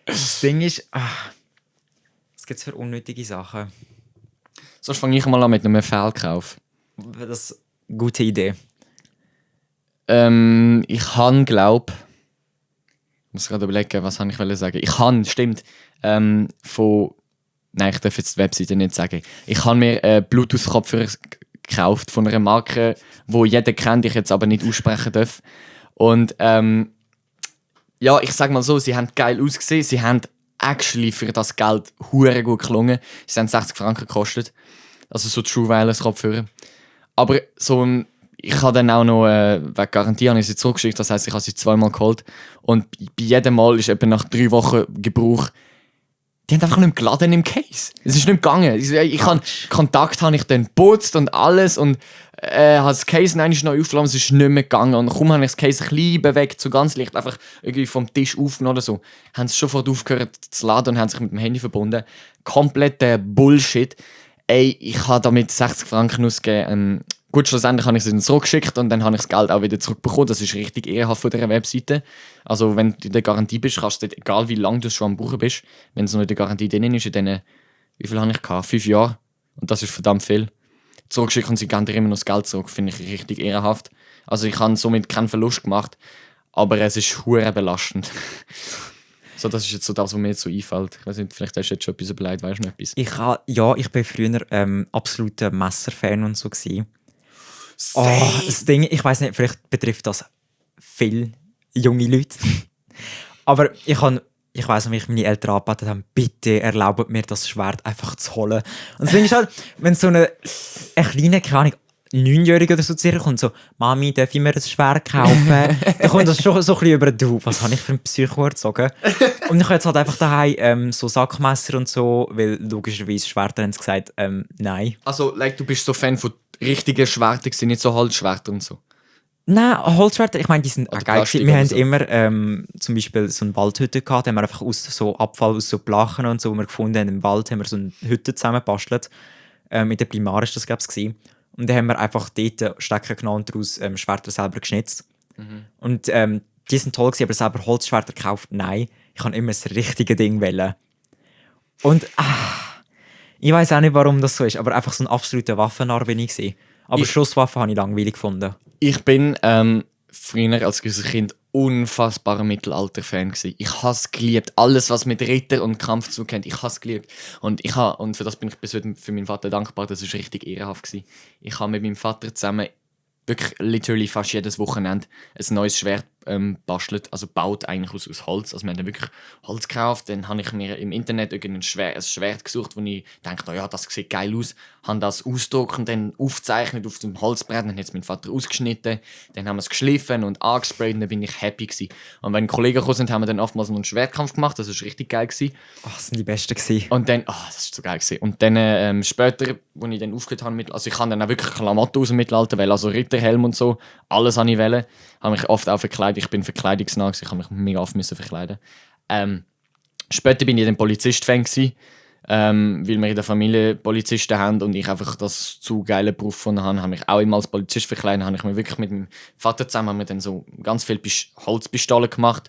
Das Ding ist, was gibt's für unnötige Sachen? Sonst fange ich mal an mit einem Fehlkauf. Das ist eine gute Idee. Ich habe, glaube ich muss gerade überlegen, was ich sagen. Ich habe, stimmt, nein, ich darf jetzt die Webseite nicht sagen. Ich habe mir Bluetooth-Kopfhörer gekauft von einer Marke, die jeder kennt, ich jetzt aber nicht aussprechen darf. Und ja, ich sage mal so, sie haben geil ausgesehen, sie haben actually für das Geld hure gut gelungen. Sie haben 60 Franken gekostet. Also so True Wireless Kopfhörer. Aber ich habe dann auch noch, wegen Garantie habe ich sie zurückgeschickt, das heisst, ich habe sie 2-mal geholt. Und bei jedem Mal ist eben nach 3 Wochen Gebrauch, die haben einfach nicht mehr geladen im Case. Es ist nicht gegangen. Kontakt habe ich dann geputzt und alles und habe das Case neu aufgeladen, es ist nicht mehr gegangen. Und kaum habe ich das Case ein bisschen bewegt, so ganz leicht, einfach irgendwie vom Tisch aufgenommen oder so, haben sie sofort aufgehört zu laden und haben sich mit dem Handy verbunden. Kompletter Bullshit. Ey, ich habe damit 60 Franken ausgegeben. Gut, schlussendlich habe ich sie dann zurückgeschickt und dann habe ich das Geld auch wieder zurückbekommen. Das ist richtig ehrenhaft von dieser Webseite. Also wenn du in der Garantie bist, kannst du dort, egal wie lange du schon am Buchen bist, wenn es noch in der Garantie drin ist, in diesen, wie viel habe ich gehabt? 5 Jahre. Und das ist verdammt viel. Zurückgeschickt und sie geben dir immer noch das Geld zurück. Finde ich richtig ehrenhaft. Also ich habe somit keinen Verlust gemacht, aber es ist hure belastend. So, das ist jetzt so das, was mir jetzt so einfällt. Ich weiß nicht, vielleicht hast du jetzt schon etwas überlegt, weißt du noch etwas? Ich war früher absoluter Messer-Fan und so gewesen. Das Ding, ich weiß nicht, vielleicht betrifft das viele junge Leute. Aber ich weiss noch, wie ich meine Eltern angebetet habe, bitte erlaubt mir das Schwert einfach zu holen. Und das Ding ist halt, wenn so eine kleine, keine Ahnung, 9-Jährige oder so zu dir kommt, so, Mami, darf ich mir ein Schwert kaufen? Dann kommt das schon so ein bisschen über, du, was habe ich für ein Psycho erzogen? Und ich habe jetzt halt einfach daheim so Sackmesser und so, weil logischerweise Schwerter haben sie gesagt, nein. Also, du bist so Fan von richtigen Schwertern, nicht so Holzschwerter und so? Nein, Holzschwerter, ich meine, die sind auch geil. Plastik Wir haben so. immer zum Beispiel so eine Waldhütte gehabt, da haben wir einfach aus so Abfall, aus so Blachen und so, die wir gefunden haben im Wald, haben wir so eine Hütte zusammengebastelt. Mit der Primar ist das, glaube ich. Und dann haben wir einfach dort Stecker genommen und daraus Schwerter selber geschnitzt. Mhm. Und die sind toll gewesen, aber selber Holzschwerter gekauft, nein. Ich kann immer das richtige Ding wählen. Und ich weiß auch nicht, warum das so ist, aber einfach so ein absoluter Waffennarr bin ich gewesen. Aber Schusswaffen habe ich langweilig gefunden. Ich bin früher als gewisses Kind unfassbarer Mittelalter-Fan gewesen. Ich habe es geliebt. Alles, was mit Ritter und Kampfzug kennt, ich habe es geliebt. Und für das bin ich bis heute für meinen Vater dankbar. Das war richtig ehrenhaft gewesen. Ich habe mit meinem Vater zusammen wirklich literally fast jedes Wochenende ein neues Schwert bastelt, also baut eigentlich aus Holz. Also wir haben dann wirklich Holz gekauft, dann habe ich mir im Internet ein Schwert gesucht, wo ich dachte, ja, das sieht geil aus, habe das ausgedruckt und dann aufgezeichnet auf dem Holzbrett, dann hat es mein Vater ausgeschnitten, dann haben wir es geschliffen und angesprayt und dann bin ich happy gewesen. Und wenn Kollegen gekommen sind, haben wir dann oftmals noch einen Schwertkampf gemacht, das war richtig geil gewesen. Das sind die Besten gewesen. Und dann, das ist so geil gewesen. Und dann später, als ich dann aufgehört habe, also ich kann dann auch wirklich Klamotten aus dem Mittelalter wählen, also Ritterhelm und so, alles habe ich wählen. Habe mich oft auch verkleidet, ich bin verkleidungsnah, ich habe mich mega oft verkleiden. Später bin ich dann Polizist-Fan gewesen, weil wir in der Familie Polizisten haben und ich einfach das zu geile Beruf gefunden habe mich auch immer als Polizist verkleidet, habe ich mir wirklich mit meinem Vater zusammen haben wir dann so ganz viele Holzpistolen gemacht,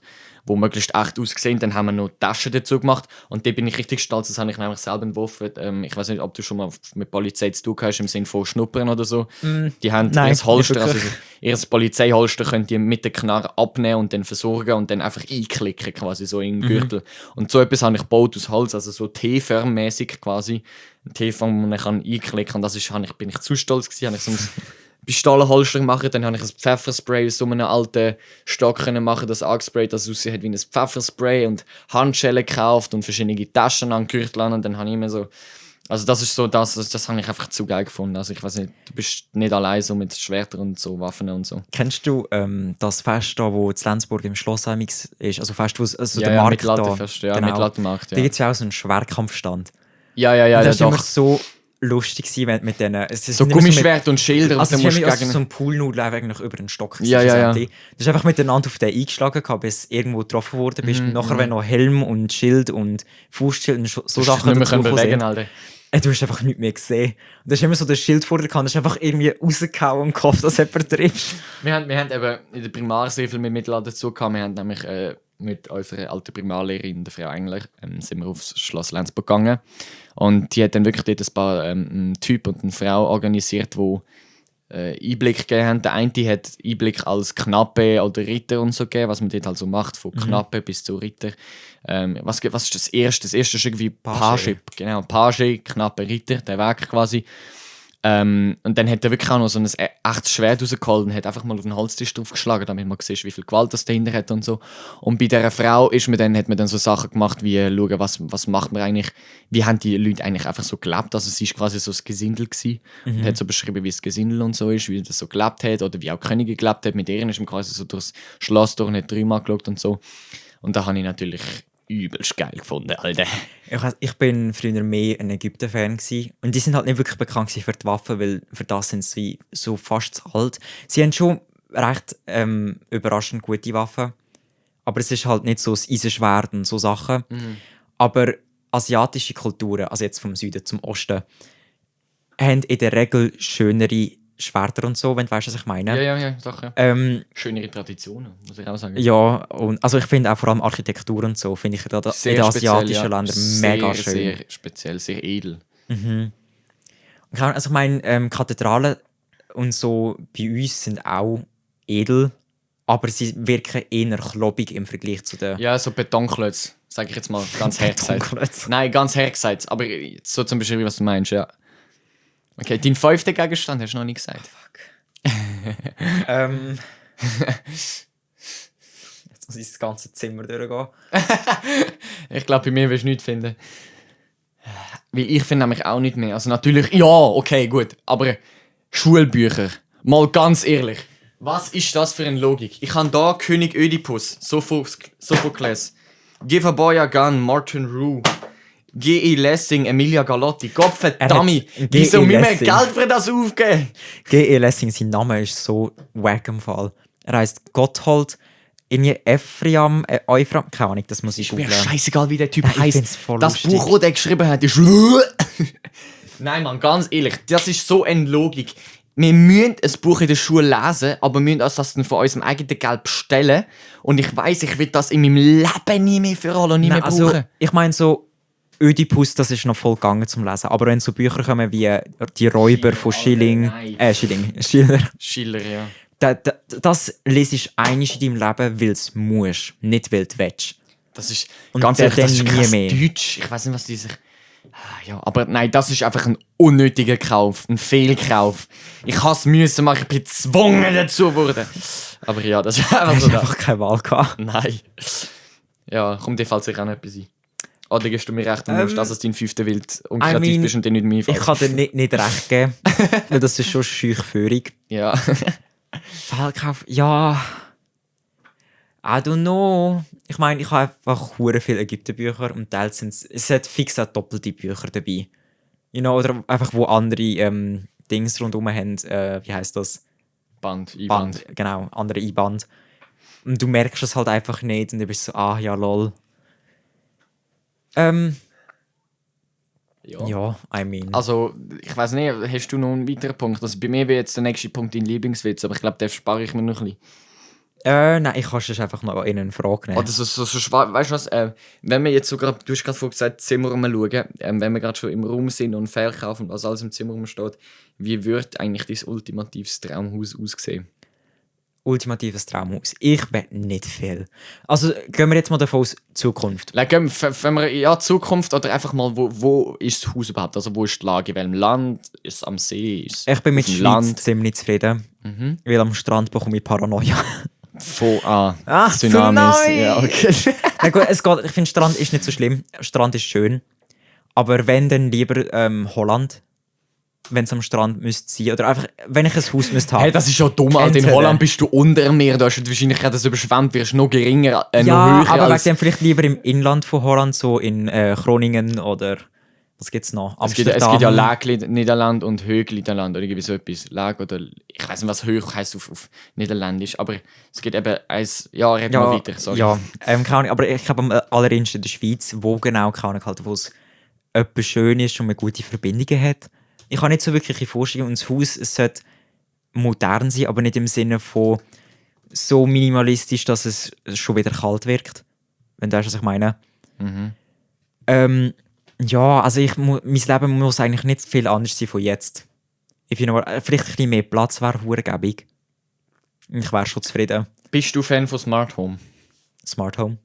die möglichst echt aussehen. Dann haben wir noch Taschen dazu gemacht und da bin ich richtig stolz, das habe ich nämlich selber entworfen. Ich weiß nicht, ob du schon mal mit Polizei zu tun hast, im Sinne von Schnuppern oder so. Die haben ihr Holster, also ihr Polizeiholster könnt ihr mit der Knarre abnehmen und dann versorgen und dann einfach einklicken, quasi so in den Gürtel. Und so etwas habe ich gebaut aus Holz, also so T-förmmäßig quasi. Ein T-Form, wo man einklicken kann. Und das bin ich zu stolz gewesen, habe ich so ein Pistolenholster gemacht, dann habe ich ein Pfefferspray aus so einem alten Stock machen, das angesprayt, das aussieht wie ein Pfefferspray und Handschellen gekauft und verschiedene Taschen an Gürtel an und dann habe ich immer so, also das ist so das habe ich einfach zu geil gefunden. Also ich weiß nicht, du bist nicht allein so mit Schwertern und so Waffen und so. Kennst du das Fest da, wo in Lenzburg im Schlossheim ist? Also Fest, wo der ja, Markt da. Genau. Mittelaltermarkt, ja. Da gibt es ja auch so einen Schwertkampfstand. Ja, das ja, war immer so lustig mit denen. So Gummischwert und Schilder. Also es war so ein Poolnudel eigentlich über den Stock. Ja. Du hast einfach miteinander auf den eingeschlagen, bis du irgendwo getroffen worden bist. Und nachher, wenn noch Helm und Schild und Fußschild und so Sachen dazu bewegen, Alter. Du hast einfach nichts mehr gesehen. Und da hast immer so das Schild vor dir gehabt, das ist einfach irgendwie rausgehauen und gehofft, dass jemand trifft. Wir haben eben in der Primar sehr viel mit Mittelalter dazu gehabt. Wir haben nämlich mit unserer alten Primarlehrerin, der Frau Engler, sind wir aufs Schloss Lenzburg gegangen. Und die hat dann wirklich dort ein paar einen Typ und eine Frau organisiert, die Einblick gegeben haben. Der eine hat Einblick als Knappe oder Ritter und so gegeben, was man dort halt so macht, von Knappe bis zu Ritter. Was ist das Erste? Das Erste ist irgendwie Page. Genau, Page, Knappe, Ritter, der Weg quasi. Und dann hat er wirklich auch noch so ein echtes Schwert rausgeholt und hat einfach mal auf den Holztisch draufgeschlagen, damit man sieht, wie viel Gewalt das dahinter hat und so. Und bei dieser Frau hat man dann so Sachen gemacht, wie schauen, was macht man eigentlich, wie haben die Leute eigentlich einfach so gelebt. Also sie war quasi so das Gesindel gewesen und hat so beschrieben, wie das Gesindel und so ist, wie das so gelebt hat oder wie auch die Königin gelebt hat. Mit deren ist man quasi so durchs Schloss durch und hat 3-mal geschaut und so. Und da habe ich natürlich übelst geil gefunden, Alter. Ich bin früher mehr ein Ägypten-Fan gsi und die sind halt nicht wirklich bekannt gewesen für die Waffen, weil für das sind sie so fast zu alt. Sie haben schon recht überraschend gute Waffen, aber es ist halt nicht so das Eisenschwert und so Sachen. Aber asiatische Kulturen, also jetzt vom Süden zum Osten, haben in der Regel schönere Schwerter und so, wenn du weißt, was ich meine. Ja, doch, ja. Schönere Traditionen, muss ich auch sagen. Ja, und also ich finde auch vor allem Architektur und so, finde ich in den asiatischen Ländern mega schön. Sehr speziell, sehr edel. Also ich meine, Kathedralen und so bei uns sind auch edel, aber sie wirken eher klobig im Vergleich zu den... Ja, so Betonklötze, sage ich jetzt mal, ganz hart gesagt. Nein, ganz hart gesagt, aber so zum Beschreiben, was du meinst, ja. Okay, dein 5. Gegenstand hast du noch nicht gesagt. Fuck. Jetzt muss ich das ganze Zimmer durchgehen. Ich glaube, bei mir wirst du nichts finden. Weil ich finde nämlich auch nicht mehr. Also natürlich, ja, okay, gut. Aber Schulbücher, mal ganz ehrlich. Was ist das für eine Logik? Ich habe da König Ödipus, Sophokles, Give a Boy a Gun, Martin Rue, G.E. Lessing, Emilia Galotti. Gottverdammt, wieso müssen wir Geld für das aufgeben? G.E. Lessing, sein Name ist so wack im Fall. Er heisst Gotthold Ephraim, keine Ahnung, das muss ich Mir googeln. scheißegal, wie der Typ Nein, ich heisst. find's voll Das lustig. Buch, das er geschrieben hat, ist... Nein, Mann, ganz ehrlich, das ist so eine Logik. Wir müssen ein Buch in der Schule lesen, aber wir müssen das dann von unserem eigenen Geld bestellen. Und ich weiss, ich will das in meinem Leben nie mehr für alle und nie mehr brauchen. Also, ich meine so, Ödipus, das ist noch voll gegangen zum Lesen. Aber wenn so Bücher kommen wie die Räuber von Schiller. Schiller, ja. Das lesest du einmal in deinem Leben, weil es musst, nicht weil du willst. Das ist Und ganz ehrlich, das ist dann nie krass mehr. Deutsch. Ich weiß nicht, was die sich... Ja, aber nein, das ist einfach ein unnötiger Kauf, ein Fehlkauf. Ich habe es müssen machen, ich bin gezwungen dazu geworden. Aber ja, das ist einfach Du so hast da. einfach keine Wahl gehabt. Nein. Ja, komm, dir fällt sicher auch noch etwas ein. Oder gibst du mir recht, du musst, dass es dein 5. Wild und kreativ bist und dir nicht mehr Ich einfällt? kann dir nicht recht geben, weil das ist schon Scheuchführung. Ja. Fehlkauf, ja... I don't know. Ich meine, ich habe einfach hure viele Ägyptenbücher und teils sind es hat fix auch doppelte Bücher dabei. You know, oder einfach wo andere Dings rundherum haben, wie heisst das? Band, Band, genau, andere Einband. Und du merkst es halt einfach nicht und du bist so, ja lol. Ja, I mean. Also, ich weiß nicht, hast du noch einen weiteren Punkt? Also bei mir wäre jetzt der nächste Punkt dein Lieblingswitz, aber ich glaube, den spare ich mir noch ein bisschen. Nein, ich kann es einfach noch in eine Frage nehmen. Oder so weißt du was, wenn wir jetzt so gerade, du hast gerade vorhin gesagt, Zimmer schauen, wenn wir gerade schon im Raum sind und verkaufen, was alles im Zimmer rumsteht, wie würde eigentlich dein ultimatives Traumhaus aussehen? Ultimatives Traumhaus. Ich will nicht viel. Also gehen wir jetzt mal davon aus, Zukunft. Like, wenn wir, ja, Zukunft oder einfach mal, wo ist das Haus überhaupt? Also wo ist die Lage? In welchem Land? Ist es am See? Ist es Ich bin mit auf dem Schweiz Land? ziemlich zufrieden, weil am Strand bekomme ich Paranoia. Tsunamis. Tsunami! Ja, okay. Na gut, ich finde, Strand ist nicht so schlimm. Strand ist schön. Aber wenn, dann lieber Holland. Wenn es am Strand müsste sein. Oder einfach, wenn ich ein Haus müsste haben. Hey, das ist ja dumm, Alter. In Entweder- Holland bist du unter dem Meer, da ist die Wahrscheinlichkeit, dass du überschwemmt wirst, noch geringer, noch ja, höher aber als... wegen dem vielleicht lieber im Inland von Holland, so in Groningen oder was gibt's noch? Es gibt ja Lag-Niederland und Hög-Niederland oder irgendwie so etwas. Lag oder... Ich weiß nicht, was Höch heisst auf Niederländisch, aber es gibt eben eins... Ja, red mal weiter, sorry. Ja, keine Ahnung, aber ich glaube am allerersten in der Schweiz, wo genau, keine Ahnung, halt, wo es etwas schön ist und man gute Verbindungen hat. Ich habe nicht so wirklich eine Vorstellung und das Haus, es sollte modern sein, aber nicht im Sinne von so minimalistisch, dass es schon wieder kalt wirkt. Wenn du weißt, was ich meine. Ja, also mein Leben muss eigentlich nicht viel anders sein von jetzt. Vielleicht ein bisschen mehr Platz wäre verdammt. Ich wäre schon zufrieden. Bist du Fan von Smart Home? Smart Home.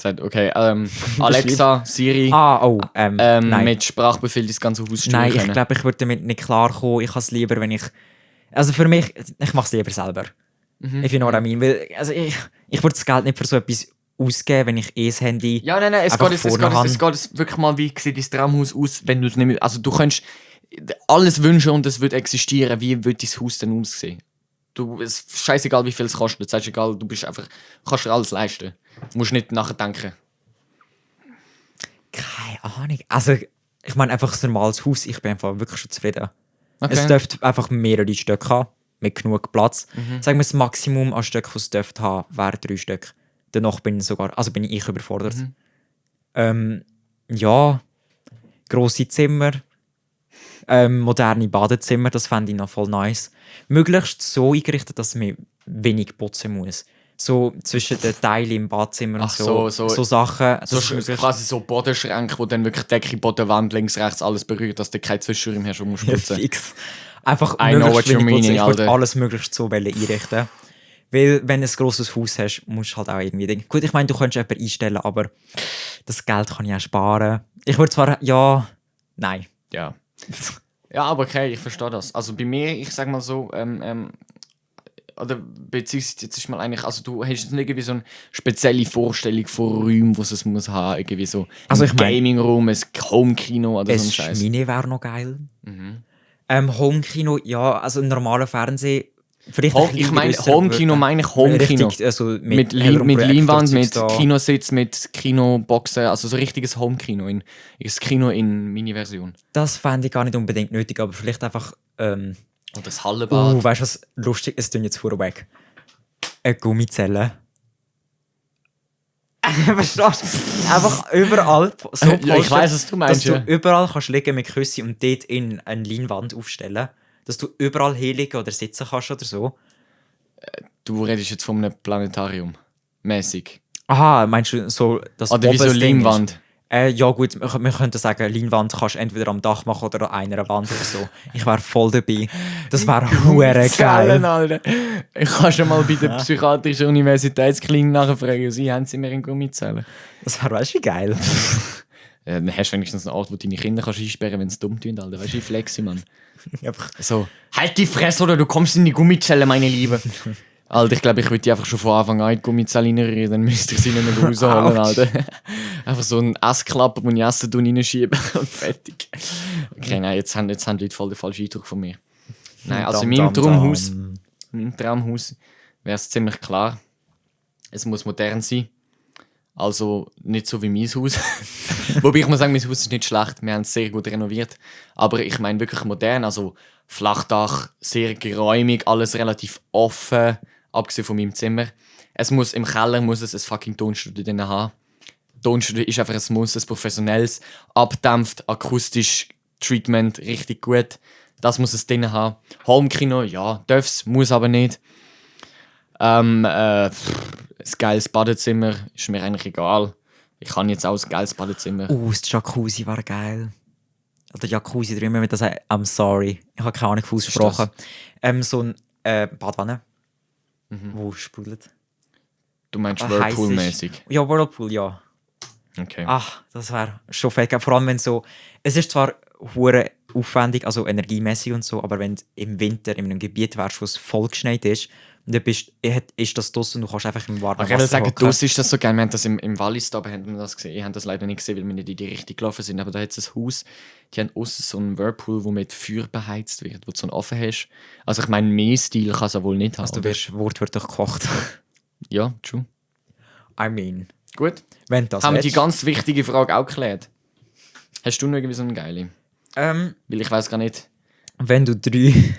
Sagt, okay, Alexa, Siri, Nein. mit Sprachbefehl das ganze Haus steuern Nein, ich können. glaube, ich würde damit nicht klarkommen. Ich habe es lieber, wenn ich... Also für mich, ich mache es lieber selber. If you know what I mean. Weil, also ich würde das Geld nicht für so etwas ausgeben, wenn ich das Handy Ja, nein, es einfach geht vorne habe. jetzt wirklich mal, wie sieht dein Traumhaus aus, wenn du es nicht mehr... Also du könntest alles wünschen und es würde existieren. Wie würde dein Haus denn aussehen? Es ist scheißegal, wie viel es kostet. Es ist egal, du bist einfach... kannst dir alles leisten. Du musst nicht nachdenken. Keine Ahnung. Also ich meine einfach ein normales Haus. Ich bin einfach wirklich schon zufrieden. Okay. Es dürfte einfach mehrere Stücke haben, mit genug Platz. Sagen wir, das Maximum an Stücken, was es dürfte haben, wäre 3 Stück. Danach bin ich überfordert. Ja, grosse Zimmer, moderne Badezimmer, das fände ich noch voll nice. Möglichst so eingerichtet, dass man wenig putzen muss. So zwischen den Teilen im Badezimmer und Ach so, so Sachen. Das So ist möglichst- quasi so Bodenschränke, wo dann wirklich Decke, Boden, Wand, links, rechts alles berührt, dass du keine Zwischenräume hast und musst Ja, putzen. fix. Einfach I know möglichst what you're wenig putzen. meaning, Ich würde Alter. alles möglichst so einrichten. Weil, wenn du ein grosses Haus hast, musst du halt auch irgendwie denken. Gut, ich meine, du könntest jemanden einstellen, aber das Geld kann ich auch sparen. Ich würde zwar, nein. Ja. Ja, aber okay, ich verstehe das. Also bei mir, ich sag mal so, oder beziehungsweise jetzt ist mal eigentlich, also du hast jetzt nicht irgendwie so eine spezielle Vorstellung von Räumen, was es muss haben, irgendwie so Also ein ich mein- Gaming-Raum, ein Home-Kino oder so ein Es Scheiß. Mini wäre noch geil. Home-Kino, ja, also ein normaler Fernseher. Vielleicht ein Ich bisschen meine, grösser, Home-Kino aber- meine ich Home-Kino. Richtig, also Mit hellem Leinwand, mit Projektorzeugs da. Kinositz, mit Kinoboxen, also so richtiges Home-Kino, das Kino in Mini-Version. Das fände ich gar nicht unbedingt nötig, aber vielleicht einfach... Oder das Hallenbad. weißt du was lustig? Es tun jetzt vorher weg. Eine Gummizelle. Verstehst du? Einfach überall so Ja, ich polstert, weiss, was du meinst, dass ja. du überall kannst liegen mit Küsse und dort in eine Leinwand aufstellen. Dass du überall hinlegen oder sitzen kannst oder so. Du redest jetzt von einem Planetarium. Mäßig. Aha, meinst du so das Oder wie so oberste Ding ist? Leinwand. Ja gut, wir könnten sagen, Leinwand kannst du entweder am Dach machen oder an einer Wand oder so. Ich wäre voll dabei. Das wäre hure geil. Alter. Ich kann schon mal bei der Psychiatrischen Universitätsklinik nachfragen. Sie haben sie mir in Gummizellen. Das wäre, weißt du, wie geil. Ja, dann hast du wenigstens einen Ort, wo deine Kinder kannst einsperren, wenn sie dumm tun, Alter. Weißt du, wie flexi, Mann. Einfach So, halt die Fresse oder du kommst in die Gummizelle, meine Liebe. Alter, ich glaube, ich würde die einfach schon von Anfang an in die Gummizelle reinrühren, dann müsste ich sie nicht mehr rausholen, Alter. Einfach so einen Essklapper, wo ich Essen reinschiebe und fertig. Okay, nein, jetzt haben die Leute voll den falschen Eindruck von mir. Nein, also in meinem Traumhaus wäre es ziemlich klar. Es muss modern sein. Also nicht so wie mein Haus. Wobei ich muss sagen, mein Haus ist nicht schlecht. Wir haben es sehr gut renoviert. Aber ich meine wirklich modern. Also Flachdach, sehr geräumig, alles relativ offen. Abgesehen von meinem Zimmer. Im Keller muss es ein fucking Tonstudio drin haben. Tonstudio ist einfach ein Muss, ein professionelles, abdämpft, akustisch Treatment, richtig gut. Das muss es drin haben. Homekino, ja, darf's, muss aber nicht. Ein geiles Badezimmer ist mir eigentlich egal. Ich kann jetzt auch ein geiles Badezimmer. das Jacuzzi wäre geil. Oder Jacuzzi drüber mit das I'm sorry. Ich habe keine Ahnung ausgesprochen. So ein Badwanne, wo sprudelt. Du meinst heiß ist. Whirlpool-mäßig? Ja, Whirlpool, ja. Okay. Ach, das wäre schon fett geil. Vor allem, wenn so... Es ist zwar hure aufwendig, also energiemäßig und so, aber wenn du im Winter in einem Gebiet wärst, wo es voll geschneit ist, und dann ist das draussen und du kannst einfach im warmen Ich würde sagen, hocken. draussen ist das so geil. Wir haben das im Wallis da, haben wir das gesehen. Ich habe das leider nicht gesehen, weil wir nicht in die Richtung gelaufen sind. Aber da hat es ein Haus, die haben aussen so einen Whirlpool, der mit Feuer beheizt wird, wo du so einen offen hast. Also ich meine, mehr Stil kann es ja wohl nicht haben. Also du oder? wirst wortwörtlich gekocht. Ja, true. I mean, Gut. wenn das Haben wir die willst. ganz wichtige Frage auch geklärt? Hast du noch irgendwie so eine geile? Weil ich weiß gar nicht. Wenn du 3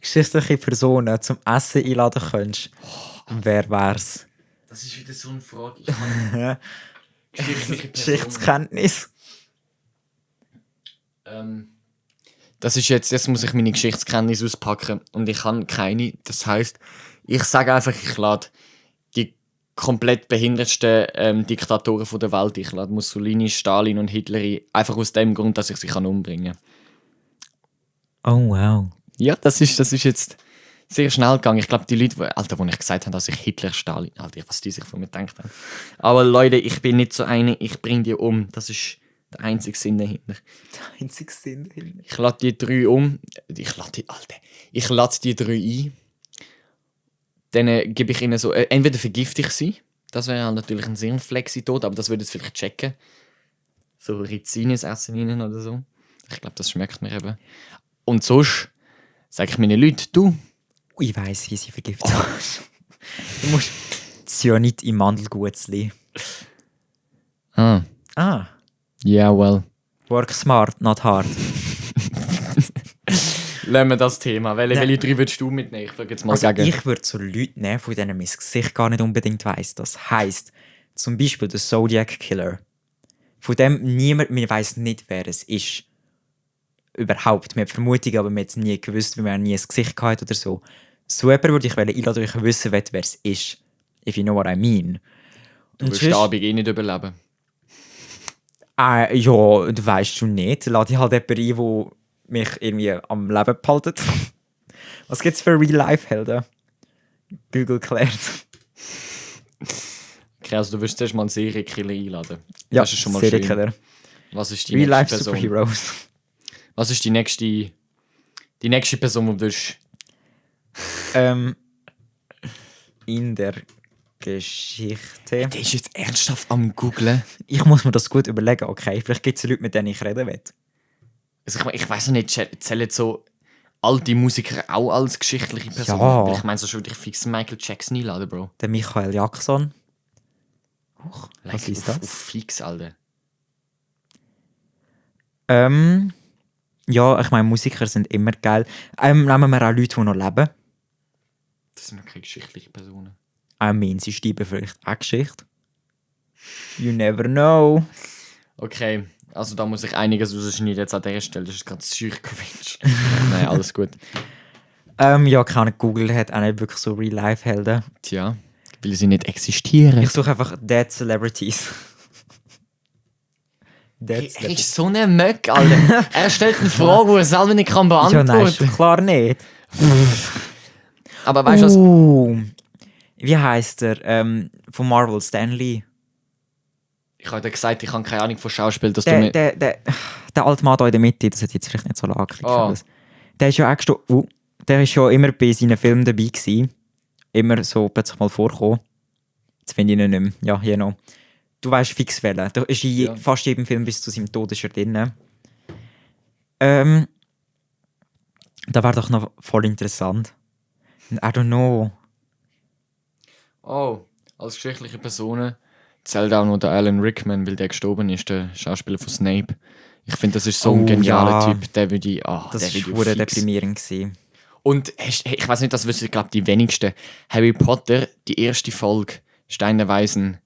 geschichtliche Personen zum Essen einladen könntest, wer wär's? Das ist wieder so eine Frage. Ich kann Geschichtskenntnis. Das ist jetzt muss ich meine Geschichtskenntnis auspacken und ich habe keine. Das heisst, ich sage einfach, ich lade die komplett behindertsten Diktatoren von der Welt. Ich lade Mussolini, Stalin und Hitler ein, einfach aus dem Grund, dass ich sie umbringen kann. Oh wow. Ja, das ist jetzt sehr schnell gegangen. Ich glaube, die Leute, die ich gesagt habe, dass ich Hitler, Stalin, Alter, was die sich von mir gedacht haben. Aber Leute, ich bin nicht so eine, ich bringe die um. Das ist der einzige Sinn dahinter. Der einzige Sinn dahinter. Ich lade die 3 um. Ich lade die 3 ein. Dann gebe ich ihnen so, entweder vergifte ich sie. Das wäre halt natürlich ein sehr Flexi-Tod, aber das würde ich vielleicht checken. So Rizinus essen ihnen oder so. Ich glaube, das schmeckt mir eben. Und sonst sage ich meinen Leuten, du. Ich weiss, wie sie vergiftet. Du musst Cyanid im Mandelgutzli. Ah. Ah. Yeah, well. Work smart, not hard. Lassen wir das Thema. Welche 3 würdest du mitnehmen? Ich würde jetzt mal sagen. Ich würde so Leute nehmen, von denen mein Gesicht gar nicht unbedingt weiss. Das heisst, zum Beispiel der Zodiac Killer. Von dem niemand, man weiss nicht, wer es ist. Überhaupt. Man hat Vermutungen, aber man hat es nie gewusst, weil man nie ein Gesicht hatte oder so. So jemanden würde ich einladen, weil ich wissen will, wer es ist. If you know what I mean. Du wirst den Abend eh nicht überleben. Ja, du weißt schon nicht. Lade ich halt jemanden ein, der mich irgendwie am Leben behaltet. Was gibt es für Real-Life-Helden? Google klärt. Okay, also du wirst zuerst mal einen Serienkiller einladen. Ja, das ist schon mal Serienkiller. schön. Was ist die nächste Person? Real-Life-Superheroes. Was ist die nächste Person, die du wirst? In der Geschichte. Der ist jetzt ernsthaft am Googlen. Ich muss mir das gut überlegen, okay? Vielleicht gibt es Leute, mit denen ich reden will. Also ich weiß nicht, zählen so alte Musiker auch als geschichtliche Personen? Ja. Weil ich meine, so würde ich fix Michael Jackson einladen, Bro. Der Michael Jackson. Was ist das? Auf fix, Alter. Ja, ich meine, Musiker sind immer geil. Nehmen wir auch Leute, die noch leben. Das sind ja keine geschichtlichen Personen. Sie schreiben vielleicht auch Geschichte. You never know. Okay, also da muss ich einiges rausschneiden jetzt an dieser Stelle. Das ist gerade Psychowitsch. Nein, alles gut. Ja, keine Ahnung, Google hat auch nicht wirklich so Real-Life-Helden. Tja, weil sie nicht existieren. Ich suche einfach Dead Celebrities. Er ist so ein Möck, Alter. Er stellt eine Frage, die er selber nicht kann Ja, beantworten nein, klar nicht. Aber weißt du was? Wie heisst er? Von Marvel, Stan Lee. Ich habe dir gesagt, ich habe keine Ahnung von Schauspiel, dass Der alte Mann da in der Mitte, das hat jetzt vielleicht nicht so lange gekriegt. Oh. Der ist ja auch der ist ja immer bei seinen Filmen dabei gewesen. Immer so plötzlich mal vorkommen. Jetzt finde ich ihn nicht mehr. Ja, hier noch. Du weißt fix wählen. Da ist in fast jedem Film bis zu seinem Tod ist er drin. Da wäre doch noch voll interessant. I don't know. Oh, als geschichtliche Personen zählt auch noch der Alan Rickman, weil der gestorben ist, der Schauspieler von Snape. Ich finde, das ist so ein genialer Typ. Der würde ich... Das war deprimierend gewesen. Und ich weiß nicht, das wissen, ich glaube, die wenigsten. Harry Potter, die erste Folge, Stein der Weisen,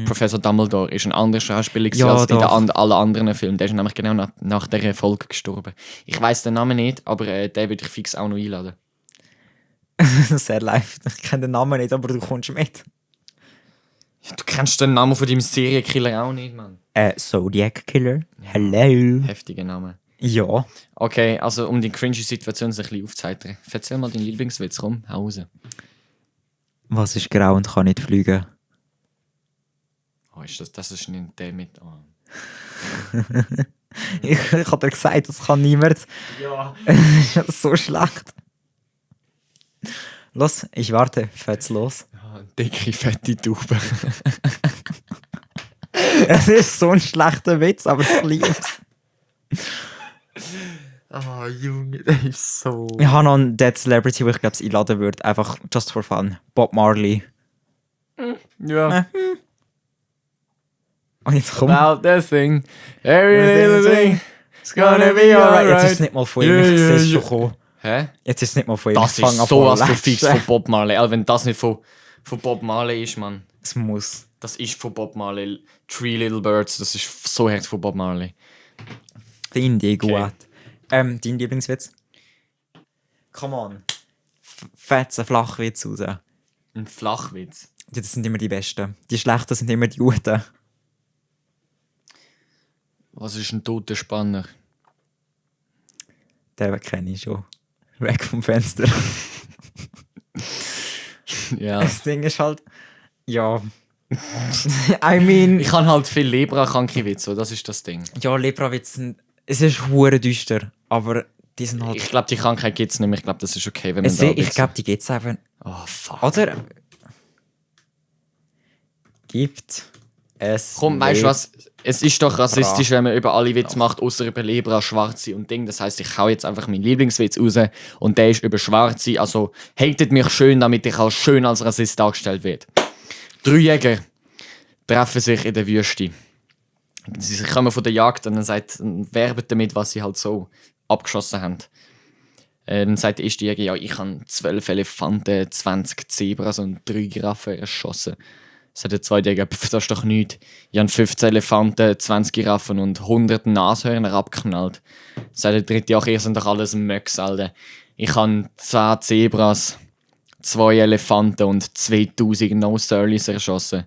Professor Dumbledore, ist ein anderer Schauspieler als in allen anderen Filmen. Der ist nämlich genau nach dieser Folge gestorben. Ich weiß den Namen nicht, aber den würde ich fix auch noch einladen. Sehr live. Ich kenne den Namen nicht, aber du kommst mit. Du kennst den Namen von deinem Serienkiller auch nicht, Mann. Zodiac Killer. Hello. Heftiger Name. Ja. Okay, also um die cringe Situation ein bisschen aufzuheitern. Erzähl mal deinen Lieblingswitz, komm, hau raus. Was ist grau und kann nicht fliegen? Oh, das ist nicht der mit... Oh. ich habe dir gesagt, das kann niemand. Ja. Das ist so schlecht. Los, ich warte. Fährt's los. Ja, dicke, fette Taube. Es ist so ein schlechter Witz, aber ich liebe es. Ah, Junge, das ist so... Ich habe noch einen Dead Celebrity, wo ich glaube, es einladen würde. Einfach just for fun. Bob Marley. Ja. Und jetzt komm. About that thing. Every little thing. It's gonna be alright. Jetzt ist es nicht mal von ihm. Ich sehe es schon kommen. Hä? Jetzt ist es nicht mal von ihm. Das Ich fange ist an sowas zu von fix lächeln. von Bob Marley. Also wenn das nicht von Bob Marley ist, Mann. Es muss. Das ist von Bob Marley. Three Little Birds, das ist so hart von Bob Marley. Finde ich Okay. gut. Dein Lieblingswitz? Come on. Fetzen Flachwitz raus. Ein Flachwitz. Das sind immer die besten. Die schlechten sind immer die guten. Was ist ein toter Spanner? Den kenne ich schon. Weg vom Fenster. Ja. Das Ding ist halt, ja. I mean, Ich habe halt viel Lebra-kranke Witze, das ist das Ding. ja, Leberwitze, es ist hure düster, aber die sind halt... Ich glaube, die Krankheit gibt es nicht mehr. Ich glaube, das ist okay, wenn man Ich glaube, die gibt es eben. Oh, fuck. Oder? Gibt es... Komm, weißt du was? Es ist doch rassistisch, wenn man über alle Witze macht, außer über Lebra, Schwarze und Ding. Das heisst, ich hau jetzt einfach meinen Lieblingswitz raus und der ist über Schwarze. Also hatet mich schön, damit ich auch schön als Rassist dargestellt werde. 3 Jäger treffen sich in der Wüste. Sie kommen von der Jagd und dann werben damit, was sie halt so abgeschossen haben. Dann sagt der erste Jäger, ja, ich habe 12 Elefanten, 20 Zebras und 3 Giraffen erschossen. Sagt der zweite Jäger, das ist doch nichts. Ich habe 15 Elefanten, 20 Giraffen und 100 Nashörner abgeknallt. Sagt der dritte, ja, ihr sind doch alles Möcks, Alter. Ich habe 10 Zebras, 2 Elefanten und 2000 No-Surleys erschossen.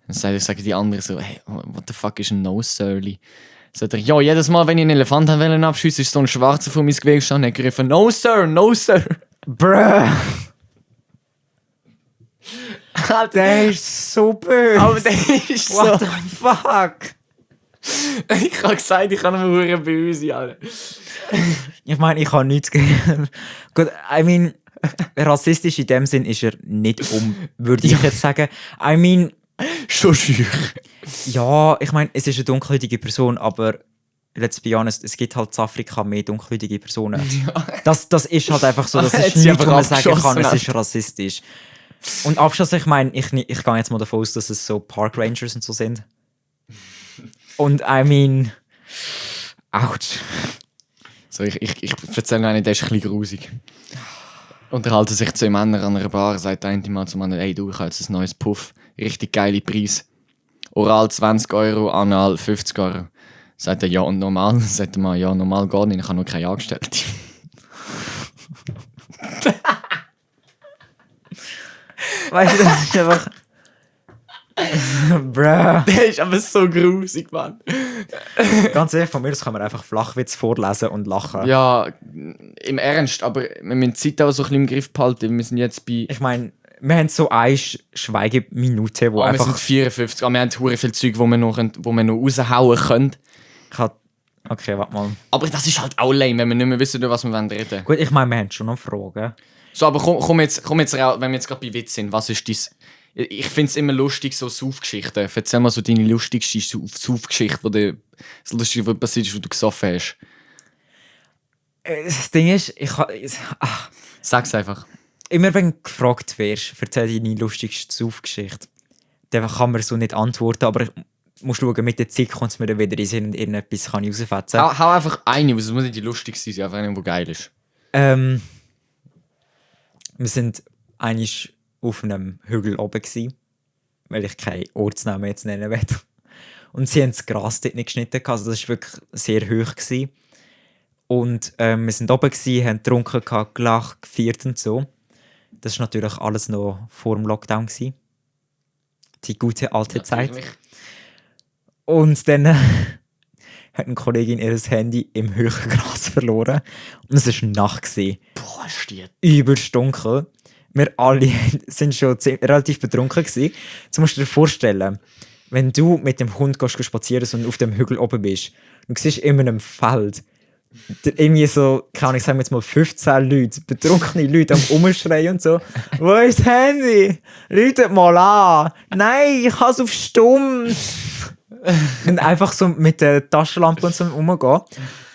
Dann sagen die anderen so, hey, what the fuck ist ein No-Surly? Sagt er, ja, jedes Mal, wenn ich einen Elefant abschiessen wollte, ist so ein Schwarzer vor meinem Gewehr gestanden und hat gerufen, no sir, no sir. Bruh! Der ist so böse! Aber der ist so. What the fuck? Ich habe gesagt, ich kann nur hure böse, Alter. Ich meine, ich habe nichts gegen... Gut, I mean, rassistisch in dem Sinn ist er nicht würde ich jetzt sagen. I mean... Schon schüch. Ja, ich meine, es ist eine dunkelhäutige Person, aber let's be honest, es gibt halt in Afrika mehr dunkelhäutige Personen. Ja. Das ist halt einfach so, das ist nichts, wo man sagen kann, es ist rassistisch. Und abschließend, ich meine, ich gehe jetzt mal davon aus, dass es so Park Rangers und so sind. Und I mean, ouch. So, ich erzähle einen, der ist ein bisschen grusig. Unterhalten sich 2 Männer an einer Bar, sagt der eine mal zum anderen, hey du, ich habe jetzt ein neues Puff, richtig geile Preis. Oral 20 €, Anal 50 €. Sagt er, ja und normal? Sagt er mal, ja normal gar nicht, ich habe noch keine Angestellte. Weißt du, das ist einfach... Bruh. Der ist aber so grusig, Mann. Ganz ehrlich, von mir aus kann man einfach Flachwitz vorlesen und lachen. Ja, im Ernst, aber wir müssen die Zeit auch so ein bisschen im Griff behalten. Wir sind jetzt bei... Ich meine, wir haben so eine Schweigeminute, wo wir einfach... sind 54, aber wir haben hure viel Zeug, wo wir noch raushauen können. Okay, warte mal. Aber das ist halt auch lame, wenn wir nicht mehr wissen, über was wir reden wollen. Gut, ich meine, wir haben schon noch Fragen. So, aber komm jetzt raus, wenn wir jetzt gerade bei Witz sind, was ist dein... Ich finde es immer lustig, so Saufgeschichten. Erzähl mal so deine lustigste Saufgeschichte, die das Lustige, was passiert ist, wo du gesoffen hast. Das Ding ist, Sag's einfach. immer wenn du gefragt wirst, erzähl deine lustigste Saufgeschichte, dann kann man so nicht antworten, aber ich muss schauen, mit der Zeit kommt es mir dann wieder in den Sinn und irgendetwas kann ich rausfetzen. Hau einfach eine, es muss nicht die lustigste sein, einfach eine, die geil ist. Wir sind eigentlich auf einem Hügel oben gsi, weil ich keinen Ortsnamen jetzt nennen will. Und sie haben das Gras dort nicht geschnitten, also das war wirklich sehr hoch gsi. Und wir sind oben gsi, haben getrunken, gelacht, gefeiert und so. Das war natürlich alles noch vor dem Lockdown gsi. Die gute alte Zeit. Und dann hat eine Kollegin ihr Handy im hohen Gras verloren. Und es war Nacht gsi. Boah, steht. Übelst dunkel. Wir alle sind schon relativ betrunken gewesen. Jetzt musst du dir vorstellen, wenn du mit dem Hund gehst spazieren und auf dem Hügel oben bist, du siehst in einem Feld irgendwie so, keine Ahnung, sagen wir jetzt mal 15 Leute, betrunkene Leute am Umschreien und so. Wo ist das Handy? Läutet mal an. Nein, ich habe es auf stumm. Und einfach so mit der Taschenlampe und so umgehen.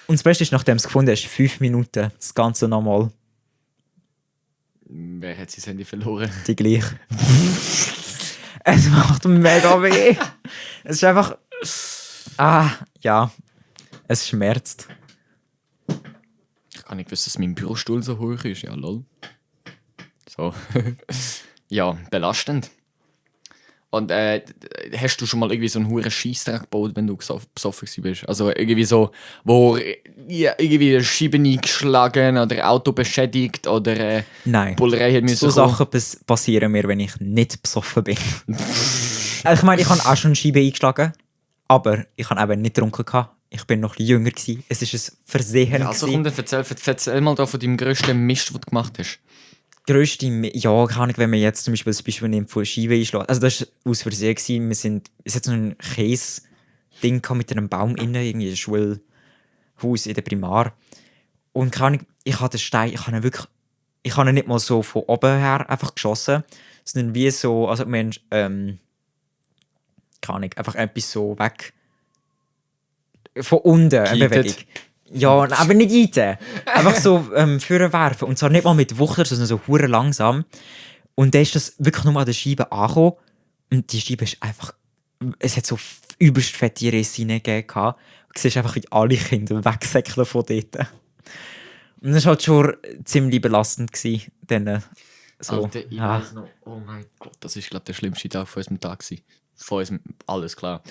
Und das Beste ist, nachdem du es gefunden hast, 5 Minuten, das Ganze nochmal. Wer hat sein Handy verloren? Die gleich. Es macht mega weh. Es ist einfach... ja. Es schmerzt. Ich kann nicht wissen, dass mein Bürostuhl so hoch ist. Ja, lol. So. Ja, belastend. Und hast du schon mal irgendwie so einen hohen Scheissdreck gebaut, wenn du besoffen bist? Also irgendwie so, wo irgendwie Scheiben eingeschlagen oder Auto beschädigt oder Nein. Bullerei hat müssen So Sachen passieren mir, wenn ich nicht besoffen bin. Ich meine, ich habe auch schon Scheiben eingeschlagen, aber ich habe eben nicht getrunken. Ich bin noch ein bisschen jünger gewesen. Es war ein Versehen. Ja, also komm, dann erzähl mal da von deinem grössten Mist, den du gemacht hast. Ja, keine Ahnung, wenn man jetzt zum Beispiel das Beispiel nimmt von Scheibe einschlägt. Also das war aus Versehen. Es hat so ein Käse-Ding mit einem Baum innen, irgendwie ein Schulhaus in der Primar. Und keine Ahnung, ich habe den Stein, ich habe ihn nicht mal so von oben her einfach geschossen, sondern wie so, also Mensch, keine Ahnung, einfach etwas so weg. Von unten, eine Gleitet. Bewegung. Ja, aber nicht eiten. Einfach so vorwerfen. Und zwar nicht mal mit Wuchter, sondern so hure langsam. Und dann ist das wirklich nur an der Scheibe angekommen. Und die Scheibe ist einfach... Es hat so übelst fette Risse reingegeben. Du siehst einfach, wie alle Kinder wegsäckeln von dort. Und das war halt schon ziemlich belastend gewesen, dann, so. Alter, ich Ja. weiss noch, oh mein Gott, das ist glaube der schlimmste Tag von unserem Tag gewesen. Von unserem, alles klar.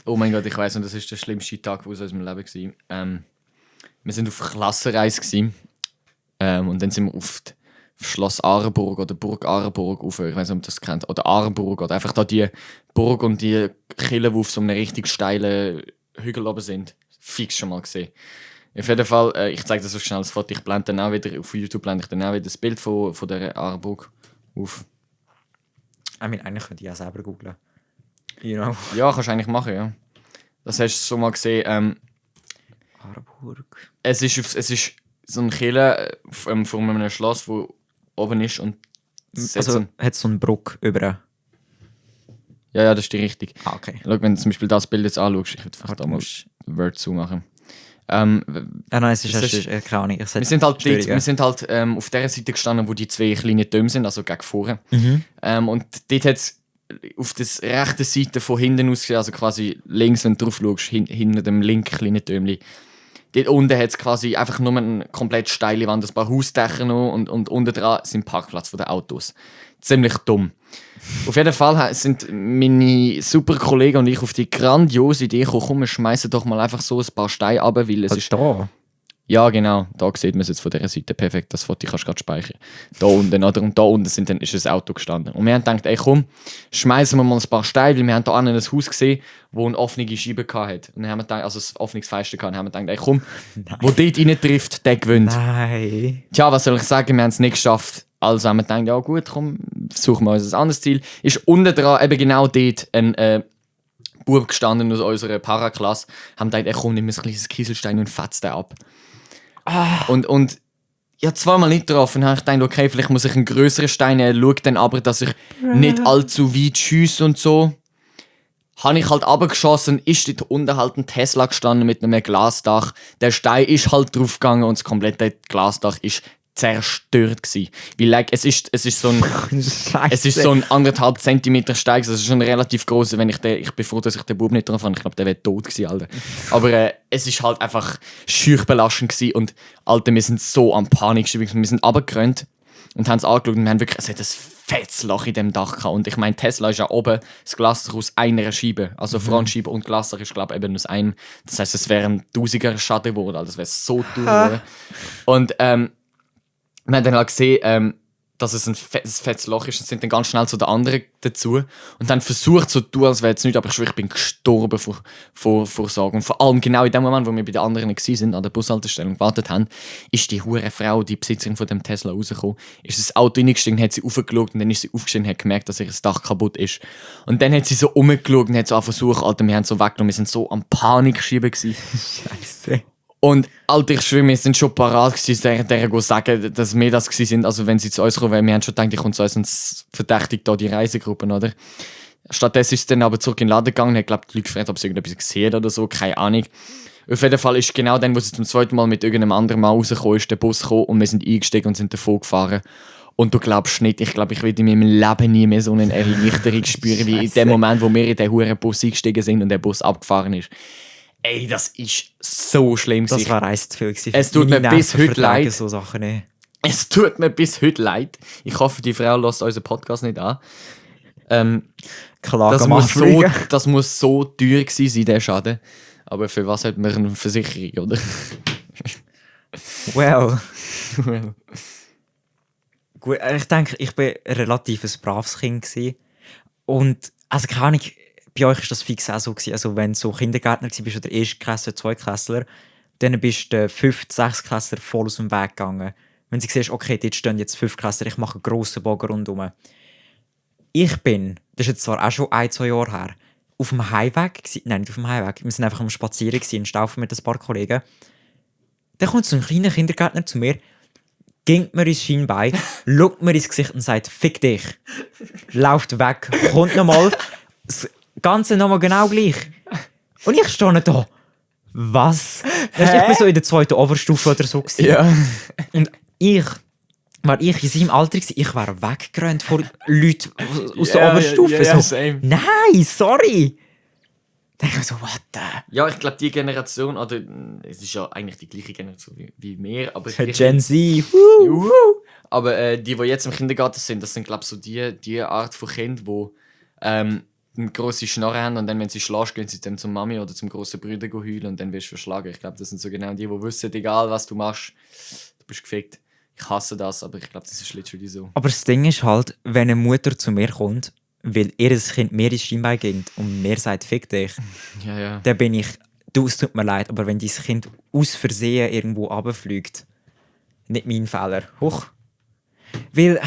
Oh mein Gott, ich weiss noch, das ist der schlimmste Tag aus unserem Leben gewesen. Wir sind auf Klassenreise gewesen, und dann sind wir auf Schloss Arenburg oder Burg Arenburg auf, ich weiß nicht, ob ihr das kennt, oder Arenburg oder einfach da die Burg und die Kille, die auf so einem richtig steilen Hügel oben sind. Fix schon mal gesehen. Auf jeden Fall, ich zeige das so schnell das Foto, ich blende dann auch wieder, auf YouTube blende ich dann auch wieder das Bild von der Arenburg auf. Eigentlich könnte ich auch selber googlen. You know. Ja, kannst du eigentlich machen, ja. Das hast du so mal gesehen. Arenburg. Es ist so ein Kille von einem Schloss, wo oben ist und es hat so Also hat so eine Brücke über... ja, das ist die richtig. Ah, okay. Schau, wenn du zum Beispiel das Bild jetzt anschaust, ich würde Ah, vielleicht du da mal musst- Word zumachen. Nein, es ist, Das ist- keine Ahnung. Ich Wir sind halt, dort, wir sind halt auf der Seite gestanden, wo die zwei kleinen Türme sind, also gegen vorne. Und dort hat es auf der rechten Seite von hinten aus gesehen, also quasi links, wenn du drauf schaust, hinter dem linken kleinen Türmchen. Dort unten hat es quasi einfach nur eine komplett steile Wand, ein paar Hausdächer noch und unten dran sind Parkplatz von den Autos. Ziemlich dumm. Auf jeden Fall sind meine super Kollegen und ich auf die grandiose Idee gekommen, komm, wir schmeißen doch mal einfach so ein paar Steine runter, weil es ist... da. Ja, genau. Da sieht man es jetzt von dieser Seite perfekt. Das Foto kannst du gerade speichern. Da unten, oder? Und da unten ist ein Auto gestanden. Und wir haben gedacht, ey komm, schmeißen wir mal ein paar Steine, weil wir haben da an ein Haus gesehen, wo eine offene Scheibe hatte. Und dann haben wir gedacht, also ein offenes Fenster hatte. Und dann haben wir gedacht, ey komm, wo dort rein trifft, der gewinnt. Nein. Tja, was soll ich sagen, wir haben es nicht geschafft. Also haben wir gedacht, ja gut, komm, suchen wir uns ein anderes Ziel. Ist unten dran eben genau dort ein Bub gestanden aus unserer Paraklasse. Haben gedacht, ey komm, nimm ein kleines Kieselstein und fetzt den ab. Und ja, zweimal nicht getroffen. Habe ich gedacht, okay, vielleicht muss ich einen grösseren Stein nehmen. Schau dann aber, dass ich nicht allzu weit schiesse und so. Habe ich halt runtergeschossen, ist dort unten halt ein Tesla gestanden mit einem Glasdach. Der Stein ist halt draufgegangen und das komplette Glasdach ist zerstört gewesen. Weil like, es ist so ein es ist so ein 1,5 Zentimeter Stein, also es ist schon relativ groß. Ich bin froh, dass ich den Bub nicht drauf habe. Ich glaube, der wäre tot gewesen, Alter. Aber es ist halt einfach schüch belastend gewesen und Alter, wir sind so am Panik geschrieben. Wir sind runtergerannt und haben es angeschaut und wir haben wirklich, es hat ein fettes Loch in dem Dach gehabt. Und ich meine, Tesla ist ja oben das Glasdach aus einer Scheibe. Also Frontscheibe und Glasdach ist, glaube ich, eben aus einem. Das heisst, es wäre ein 1000er Schaden geworden. Also, das wäre so teuer geworden. Und wir haben dann halt gesehen, dass es ein fettes Loch ist und sind dann ganz schnell zu den anderen dazu und dann versucht so zu tun, als wäre es nichts, aber ich schwöre, ich bin gestorben vor Sorge. Und vor allem genau in dem Moment, wo wir bei den anderen waren, an der Bushaltestelle und gewartet haben, ist die hure Frau, die Besitzerin von dem Tesla, rausgekommen, ist das Auto reingestiegen, hat sie aufgeschaut und dann ist sie aufgestiegen und hat gemerkt, dass ihr Dach kaputt ist. Und dann hat sie so umgeschaut und hat so versucht, Alter, wir haben so weggenommen, wir sind so am Panik schieben gewesen. Scheiße. Und Alter, ich schwöre, wir sind schon parat gewesen, der sagen, dass wir das gewesen sind. Also wenn sie zu uns kommen, weil wir haben schon gedacht, ich komme zu uns und verdächtigt da die Reisegruppen, oder? Stattdessen ist sie dann aber zurück in den Laden gegangen, hat, glaube ich, die Leute gefragt, ob sie irgendetwas gesehen oder so, keine Ahnung. Auf jeden Fall ist genau dann, wo sie zum zweiten Mal mit irgendeinem anderen Mal rausgekommen ist, der Bus gekommen und wir sind eingestiegen und sind davon gefahren. Und du glaubst nicht, ich glaube, ich werde in meinem Leben nie mehr so eine Erleichterung spüren, wie in dem Moment, wo wir in den huren Bus eingestiegen sind und der Bus abgefahren ist. Ey, das ist so schlimm. Das war eins zu viel gewesen. Es tut mir Meine bis Nerven heute vertragen leid. So Sachen nicht. Es tut mir bis heute leid. Ich hoffe, die Frau lässt unseren Podcast nicht an. Klage Das muss so teuer gewesen sein, der Schaden. Aber für was hat man eine Versicherung, oder? Well. Gut, ich denke, ich war relativ ein braves Kind gewesen. Und, also keine Ahnung, bei euch war das fix auch so gewesen. Also wenn du so Kindergärtner warst oder Erstklässler, Zweitklässler, dann bist du 5., 6. Klässler voll aus dem Weg gegangen. Wenn sie siehst, okay, dort stehen jetzt 5 Klässler, ich mache einen grossen Bogen rundherum. Das ist jetzt zwar auch schon 1-2 Jahre her, auf dem Heimweg, nein, nicht auf dem Heimweg, wir sind einfach am Spazieren in Staufen mit ein paar Kollegen. Dann kommt so ein kleiner Kindergärtner zu mir, gingt mir ins Schienbein, schaut mir ins Gesicht und sagt, fick dich. Läuft weg, kommt nochmal, das Ganze nochmal genau gleich. Und ich stehe nicht da. Was? Weißt, ich bin so in der 2. Oberstufe oder so gewesen. Ja. Und war ich in seinem Alter gewesen, ich wäre weggerannt vor Leuten aus der Oberstufe. Ja, so, same. nein, sorry. Dann denke ich so, what the? Ja, ich glaube, die Generation, oder es ist ja eigentlich die gleiche Generation wie wir, aber Gen Z. Juhu. Aber die jetzt im Kindergarten sind, das sind glaube ich so die Art von Kind, wo eine grosse Schnarre haben und dann, wenn sie schlägst, gehen sie dann zum Mami oder zum grossen Bruder heulen und dann wirst du verschlagen. Ich glaube, das sind so genau die wissen, egal was du machst, du bist gefickt. Ich hasse das, aber ich glaube, das ist literally so. Aber das Ding ist halt, wenn eine Mutter zu mir kommt, weil ihr Kind mir ins Schienbein geht und mir sagt, fick dich, Ja. dann bin ich, du, es tut mir leid, aber wenn dein Kind aus Versehen irgendwo runterfliegt, nicht mein Fehler. Hoch. Weil,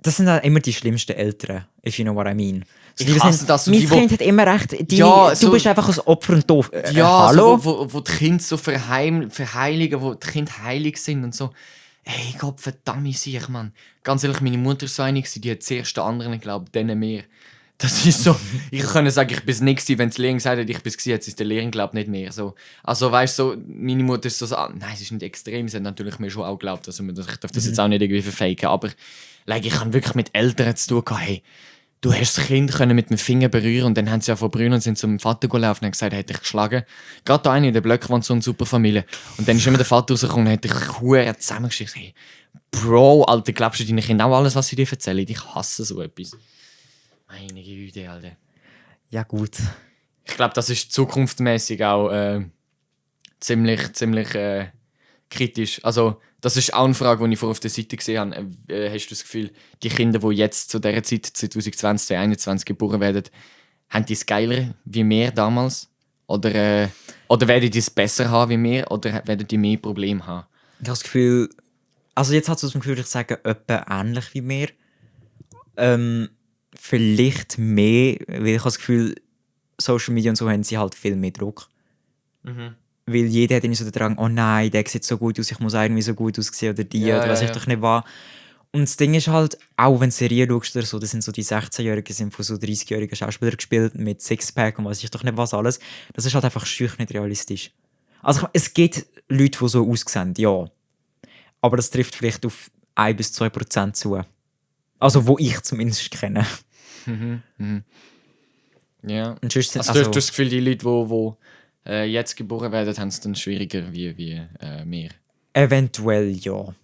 das sind halt immer die schlimmsten Eltern, if you know what I mean. Ich hasse das. Mein Kind hat immer recht, Ja, du bist einfach ein Opfer und doof. Ja, hallo? so, wo die Kinder so verheiligen, wo die Kinder heilig sind und so. Ey Gott, verdammt sich, Mann. Ganz ehrlich, meine Mutter war so eine, die hat zuerst den anderen geglaubt, denen mehr. Das ist so, ich kann sagen, ich bin es nicht gewesen, wenn die Lehrerin gesagt hat, ich bin es gewesen, hat sie der Lehrerin glaubt nicht mehr. So. Also weißt du, so, meine Mutter ist so, nein, es ist nicht extrem, sie hat natürlich mir schon auch geglaubt, also ich darf das jetzt auch nicht irgendwie verfaken, aber ich habe wirklich mit Eltern zu tun gehabt, hey, du hast das Kind können mit dem Finger berühren und dann haben sie ja von Brünnen und sind zum Vater gelaufen und haben gesagt, er hätte dich geschlagen. Gerade da eine in der Blöcke wohnt so eine super Familie. Und dann ist immer der Vater rausgekommen und hat dich verdammt zusammengeschissen. Hey, Bro, Alter, glaubst du deinen Kindern auch alles, was sie dir erzählen? Ich hasse so etwas. Meine Güte, Alter. Ja gut. Ich glaube, das ist zukunftsmäßig auch ziemlich kritisch. Also, das ist auch eine Frage, die ich vorher auf der Seite gesehen habe. Hast du das Gefühl, die Kinder, die jetzt zu dieser Zeit, 2020, 2021 geboren werden, haben die es geiler wie wir damals? Oder werden die es besser haben wie wir? Oder werden die mehr Probleme haben? Ich habe das Gefühl, also jetzt hat es das Gefühl, ich sage etwa ähnlich wie mir. Vielleicht mehr, weil ich habe das Gefühl, Social Media und so haben sie halt viel mehr Druck. Weil jeder hat irgendwie so den Drang, oh nein, der sieht so gut aus, ich muss irgendwie so gut aussehen oder die Ja, oder was ja, ich ja. doch nicht war. Und das Ding ist halt, auch wenn du Serien schaust oder so, das sind so die 16-Jährigen, sind von so 30-jährigen Schauspielern gespielt mit Sixpack und weiß ich doch nicht was alles. Das ist halt einfach schüch nicht realistisch. Also es gibt Leute, die so aussehen, ja. Aber das trifft vielleicht auf 1-2% zu. Also wo ich zumindest kenne. Ja. Und sonst sind, Also, du hast das Gefühl, die Leute, die jetzt geboren werden, haben es dann schwieriger wie wir? Eventuell ja.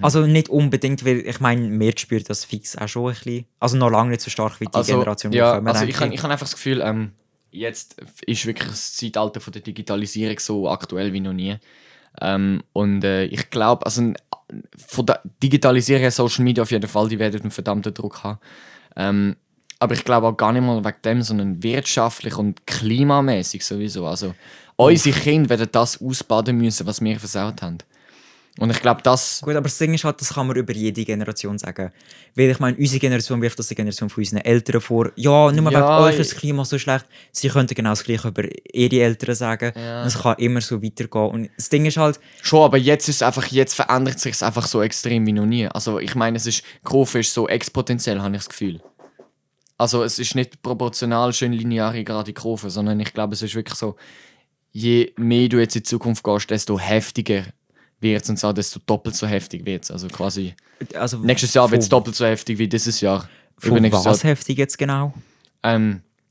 Also nicht unbedingt, weil ich meine, wir spüren das fix auch schon ein bisschen. Also noch lange nicht so stark wie die Generation, die kommen. Also ich habe einfach das Gefühl, jetzt ist wirklich das Zeitalter von der Digitalisierung so aktuell wie noch nie. Ich glaube, also von der Digitalisierung Social Media auf jeden Fall, die werden einen verdammten Druck haben. Aber ich glaube auch gar nicht mal wegen dem, sondern wirtschaftlich und klimamäßig sowieso. Also unsere Kinder werden das ausbaden müssen, was wir versaut haben. Und ich glaube, das... Gut, aber das Ding ist halt, das kann man über jede Generation sagen. Weil ich meine, unsere Generation wirft das die Generation von unseren Eltern vor. Ja, nicht mehr wegen euch ist das Klima so schlecht. Sie könnten genau das Gleiche über ihre Eltern sagen. Ja. Und es kann immer so weitergehen. Und das Ding ist halt, Schon, aber jetzt verändert es sich einfach so extrem wie noch nie. Also ich meine, die Kurve ist so exponentiell, habe ich das Gefühl. Also es ist nicht proportional schön lineare gerade Kurve, sondern ich glaube, es ist wirklich so, je mehr du jetzt in die Zukunft gehst, desto heftiger wird es und so, desto doppelt so heftig wird es. Also quasi also nächstes Jahr wird es doppelt so heftig wie dieses Jahr. Von Übernächstes was Jahr. heftig jetzt genau?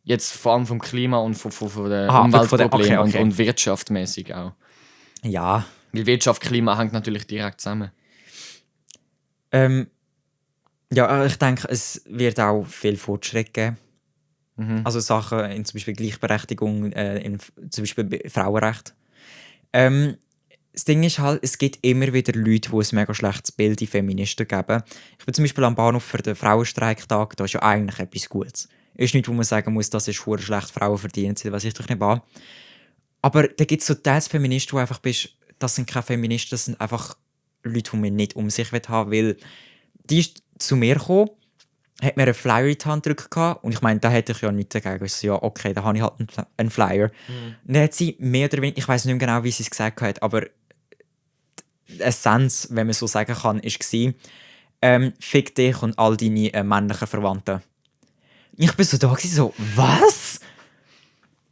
Jetzt vor allem vom Klima und von den Aha, Umweltproblemen okay. und wirtschaftmäßig auch. Ja. Weil Wirtschaft, Klima hängt natürlich direkt zusammen. Ja, ich denke, es wird auch viel Fortschritt geben. Also Sachen in zum Beispiel Gleichberechtigung, in zum Beispiel Frauenrecht. Das Ding ist halt, es gibt immer wieder Leute, die ein mega schlechtes Bild in Feministen geben. Ich bin zum Beispiel am Bahnhof für den Frauenstreiktag, da ist ja eigentlich etwas Gutes. Ist nicht, wo man sagen muss, das ist verdammt schlecht, Frauen verdienen sie, was ich doch nicht war. Aber da gibt es so teils Feministen, die einfach bist, das sind keine Feministen, das sind einfach Leute, die man nicht um sich haben will, weil die ist zu mir gekommen, hat mir einen Flyer in die Hand gedrückt und ich meine, da hätte ich ja nichts dagegen. Ich so, ja, okay, da habe ich halt einen Flyer. Und dann hat sie mehr oder weniger, ich weiß nicht mehr genau, wie sie es gesagt hat, aber die Essenz, wenn man so sagen kann, war, fick dich und all deine männlichen Verwandten. Ich bin so da gewesen, so, was?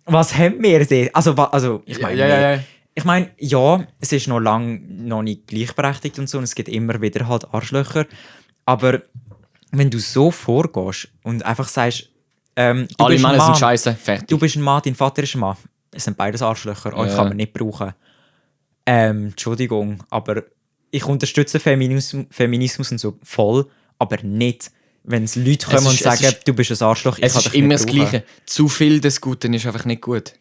Was haben wir denn? Also ich meine, Ja. ich meine, ja, es ist noch lange noch nicht gleichberechtigt und so, und es gibt immer wieder halt Arschlöcher. Aber wenn du so vorgehst und einfach sagst, du Alle bist ein Männer Mann, sind scheiße, fertig. du bist ein Mann, dein Vater ist ein Mann, es sind beides Arschlöcher, euch kann man nicht brauchen. Entschuldigung, aber ich unterstütze Feminismus und so voll, aber nicht, wenn es Leute kommen und sagen, du bist ein Arschloch, ich Es kann ist dich immer nicht das brauchen. Gleiche. Zu viel des Guten ist einfach nicht gut.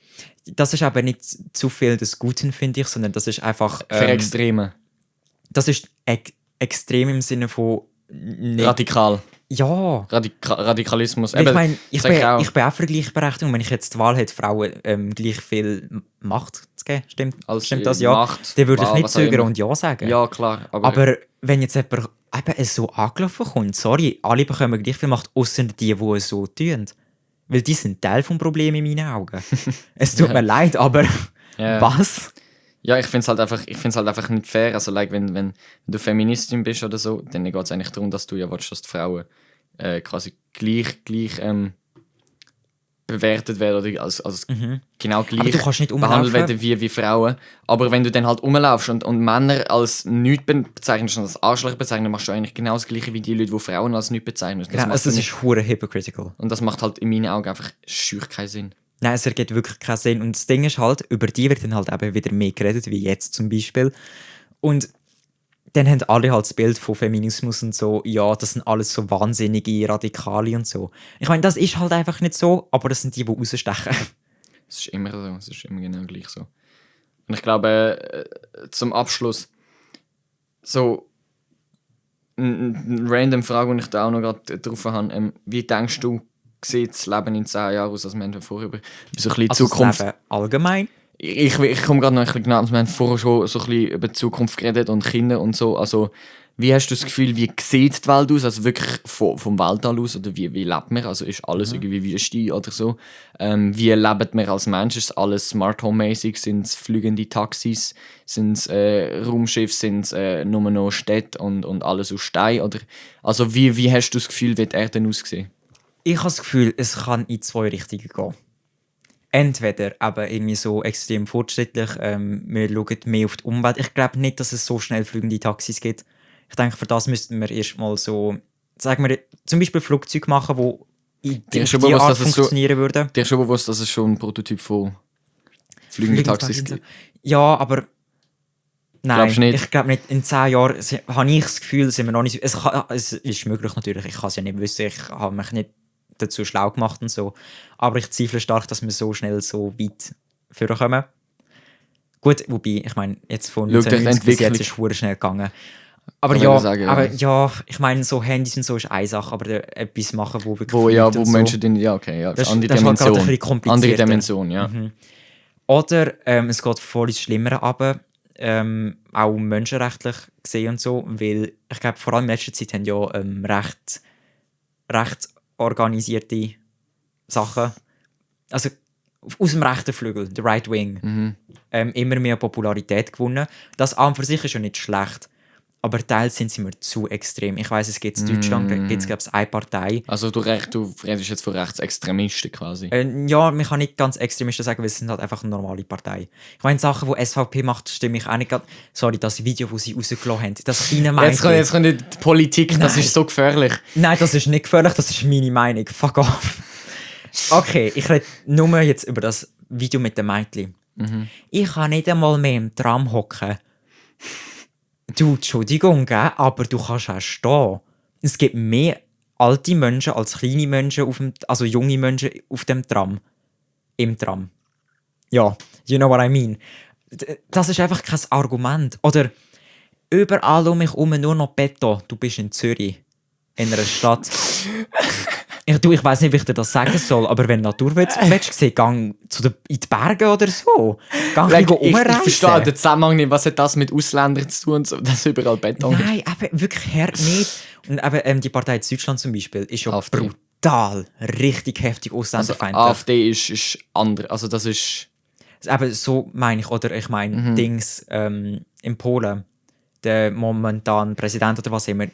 Das ist aber nicht zu viel des Guten, finde ich, sondern das ist einfach... Für Extreme. das ist extrem im Sinne von... Nicht, Radikal. ja. Radikalismus. Ich meine, ich sag bin, auch. ich bin auch für Gleichberechtigung. Wenn ich jetzt die Wahl hätte, Frauen gleich viel Macht zu geben, stimmt das? Ja. Macht, Dann würde ich Wahl, nicht was auch immer. zögern und Ja sagen. Ja, klar. Aber wenn jetzt jemand eben so angelaufen kommt, sorry, alle bekommen gleich viel Macht, außer die es so tun. Weil die sind Teil des Problems in meinen Augen. Es tut mir leid, aber Ja. was? Ja, ich finde es halt einfach nicht fair. Also, like, wenn du Feministin bist oder so, dann geht es eigentlich darum, dass du ja willst, dass die Frauen quasi gleich bewertet werden oder als genau Aber gleich du kannst nicht behandelt rumlaufen. werden wie Frauen. Aber wenn du dann halt rumlaufst und Männer als nichts bezeichnest und als Arschloch bezeichnest, machst du eigentlich genau das Gleiche wie die Leute, die Frauen als nichts bezeichnen. Genau, also es ist hure hypocritical. Und das macht halt in meinen Augen einfach schür keinen Sinn. Nein, es ergibt wirklich keinen Sinn. Und das Ding ist halt, über die wird dann halt eben wieder mehr geredet, wie jetzt zum Beispiel. Und dann haben alle halt das Bild von Feminismus und so, ja, das sind alles so wahnsinnige Radikale und so. Ich meine, das ist halt einfach nicht so, aber das sind die rausstechen. Es ist immer so, es ist immer genau gleich so. Und ich glaube, zum Abschluss, so eine random Frage, die ich da auch noch gerade drauf habe. Wie denkst du, sieht das Leben in 10 Jahren aus? Also wir haben vorher über so ein bisschen Also Zukunft... das Leben allgemein. Ich komme gerade noch ein bisschen genau, wir haben vorher schon so ein bisschen über die Zukunft geredet und Kinder und so. Also, wie hast du das Gefühl, wie sieht die Welt aus? Also wirklich vom Weltall aus? Oder wie lebt man? Also ist alles irgendwie Wüste oder so? Wie lebt man als Mensch? Ist alles Smart Home-mäßig? Sind es fliegende Taxis? Sind es Raumschiffe? Sind es nur noch Städte und alles aus Stein? Oder, also wie hast du das Gefühl, wie die Erde aussehen? Ich habe das Gefühl, es kann in 2 Richtungen gehen. Entweder aber irgendwie so extrem fortschrittlich, wir schauen mehr auf die Umwelt. Ich glaube nicht, dass es so schnell fliegende Taxis gibt. Ich denke, für das müssten wir erstmal so, sagen wir, zum Beispiel Flugzeuge machen, die in Dir ist schon die bewusst, Art dass es so- funktionieren würden. Dir ist schon bewusst, dass es schon ein Prototyp von fliegenden Taxis gibt? Ja, aber nein, Glaubst du nicht? ich glaube nicht. In 10 Jahren habe ich das Gefühl, sind wir noch nicht... Es ist möglich natürlich, ich kann es ja nicht wissen, ich habe mich nicht dazu schlau gemacht und so. Aber ich zweifle stark, dass wir so schnell so weit vorkommen. Gut, wobei, ich meine, jetzt von Schau dir die 1990 bis jetzt Entwicklung- ist es verdammt schnell gegangen. Aber Kann ja, man sagen, ja. aber ja, ich meine, so Handys und so ist eine Sache, aber etwas machen, wo wirklich Wo fliegt und so. Menschen den. Ja, okay, ja. Das- andere das ist halt gerade ein Dimension. bisschen komplizierter. Andere Dimension, ja. Oder es geht voll ins Schlimmere runter, auch menschenrechtlich gesehen und so, weil ich glaube, vor allem in letzter Zeit haben ja recht organisierte Sachen, also aus dem rechten Flügel, der Right Wing, immer mehr Popularität gewonnen. Das an und für sich ist ja nicht schlecht, aber teils sind sie mir zu extrem. Ich weiss, es gibt in Deutschland, gibt es glaube ich eine Partei. Also du redest jetzt von Rechtsextremisten quasi. Ja, man kann nicht ganz Extremisten sagen, weil es sind halt einfach eine normale Partei. Ich meine, Sachen, die SVP macht, stimme ich auch nicht gerade. Sorry, das Video, das sie rausgelassen haben, das kleine Mädchen. Jetzt kommt die Politik, das ist so gefährlich. Nein, das ist nicht gefährlich, das ist meine Meinung. Fuck off. Okay, ich rede nur jetzt über das Video mit dem Mädchen. Ich kann nicht einmal mehr im Tram hocken. Du, Entschuldigung, gell, aber du kannst auch stehen. Es gibt mehr alte Menschen als kleine Menschen, also junge Menschen auf dem Tram. Im Tram. Ja, you know what I mean. Das ist einfach kein Argument. Oder überall um mich herum nur noch Beton. Du bist in Zürich. In einer Stadt. Ich weiss nicht, wie ich dir das sagen soll, aber wenn du Natur willst sehen, gang in die Berge oder so. Gang Ich verstehe den Zusammenhang nicht. Was hat das mit Ausländern zu tun, so, dass überall Beton ist? Nein, eben wirklich hart nicht. Und eben die Partei in Deutschland zum Beispiel ist ja AfD. brutal, richtig heftig Also ausländerfeindlich. AfD ist anders. Also das ist... Eben so meine ich, oder ich meine Dings in Polen, der momentan Präsident oder was immer,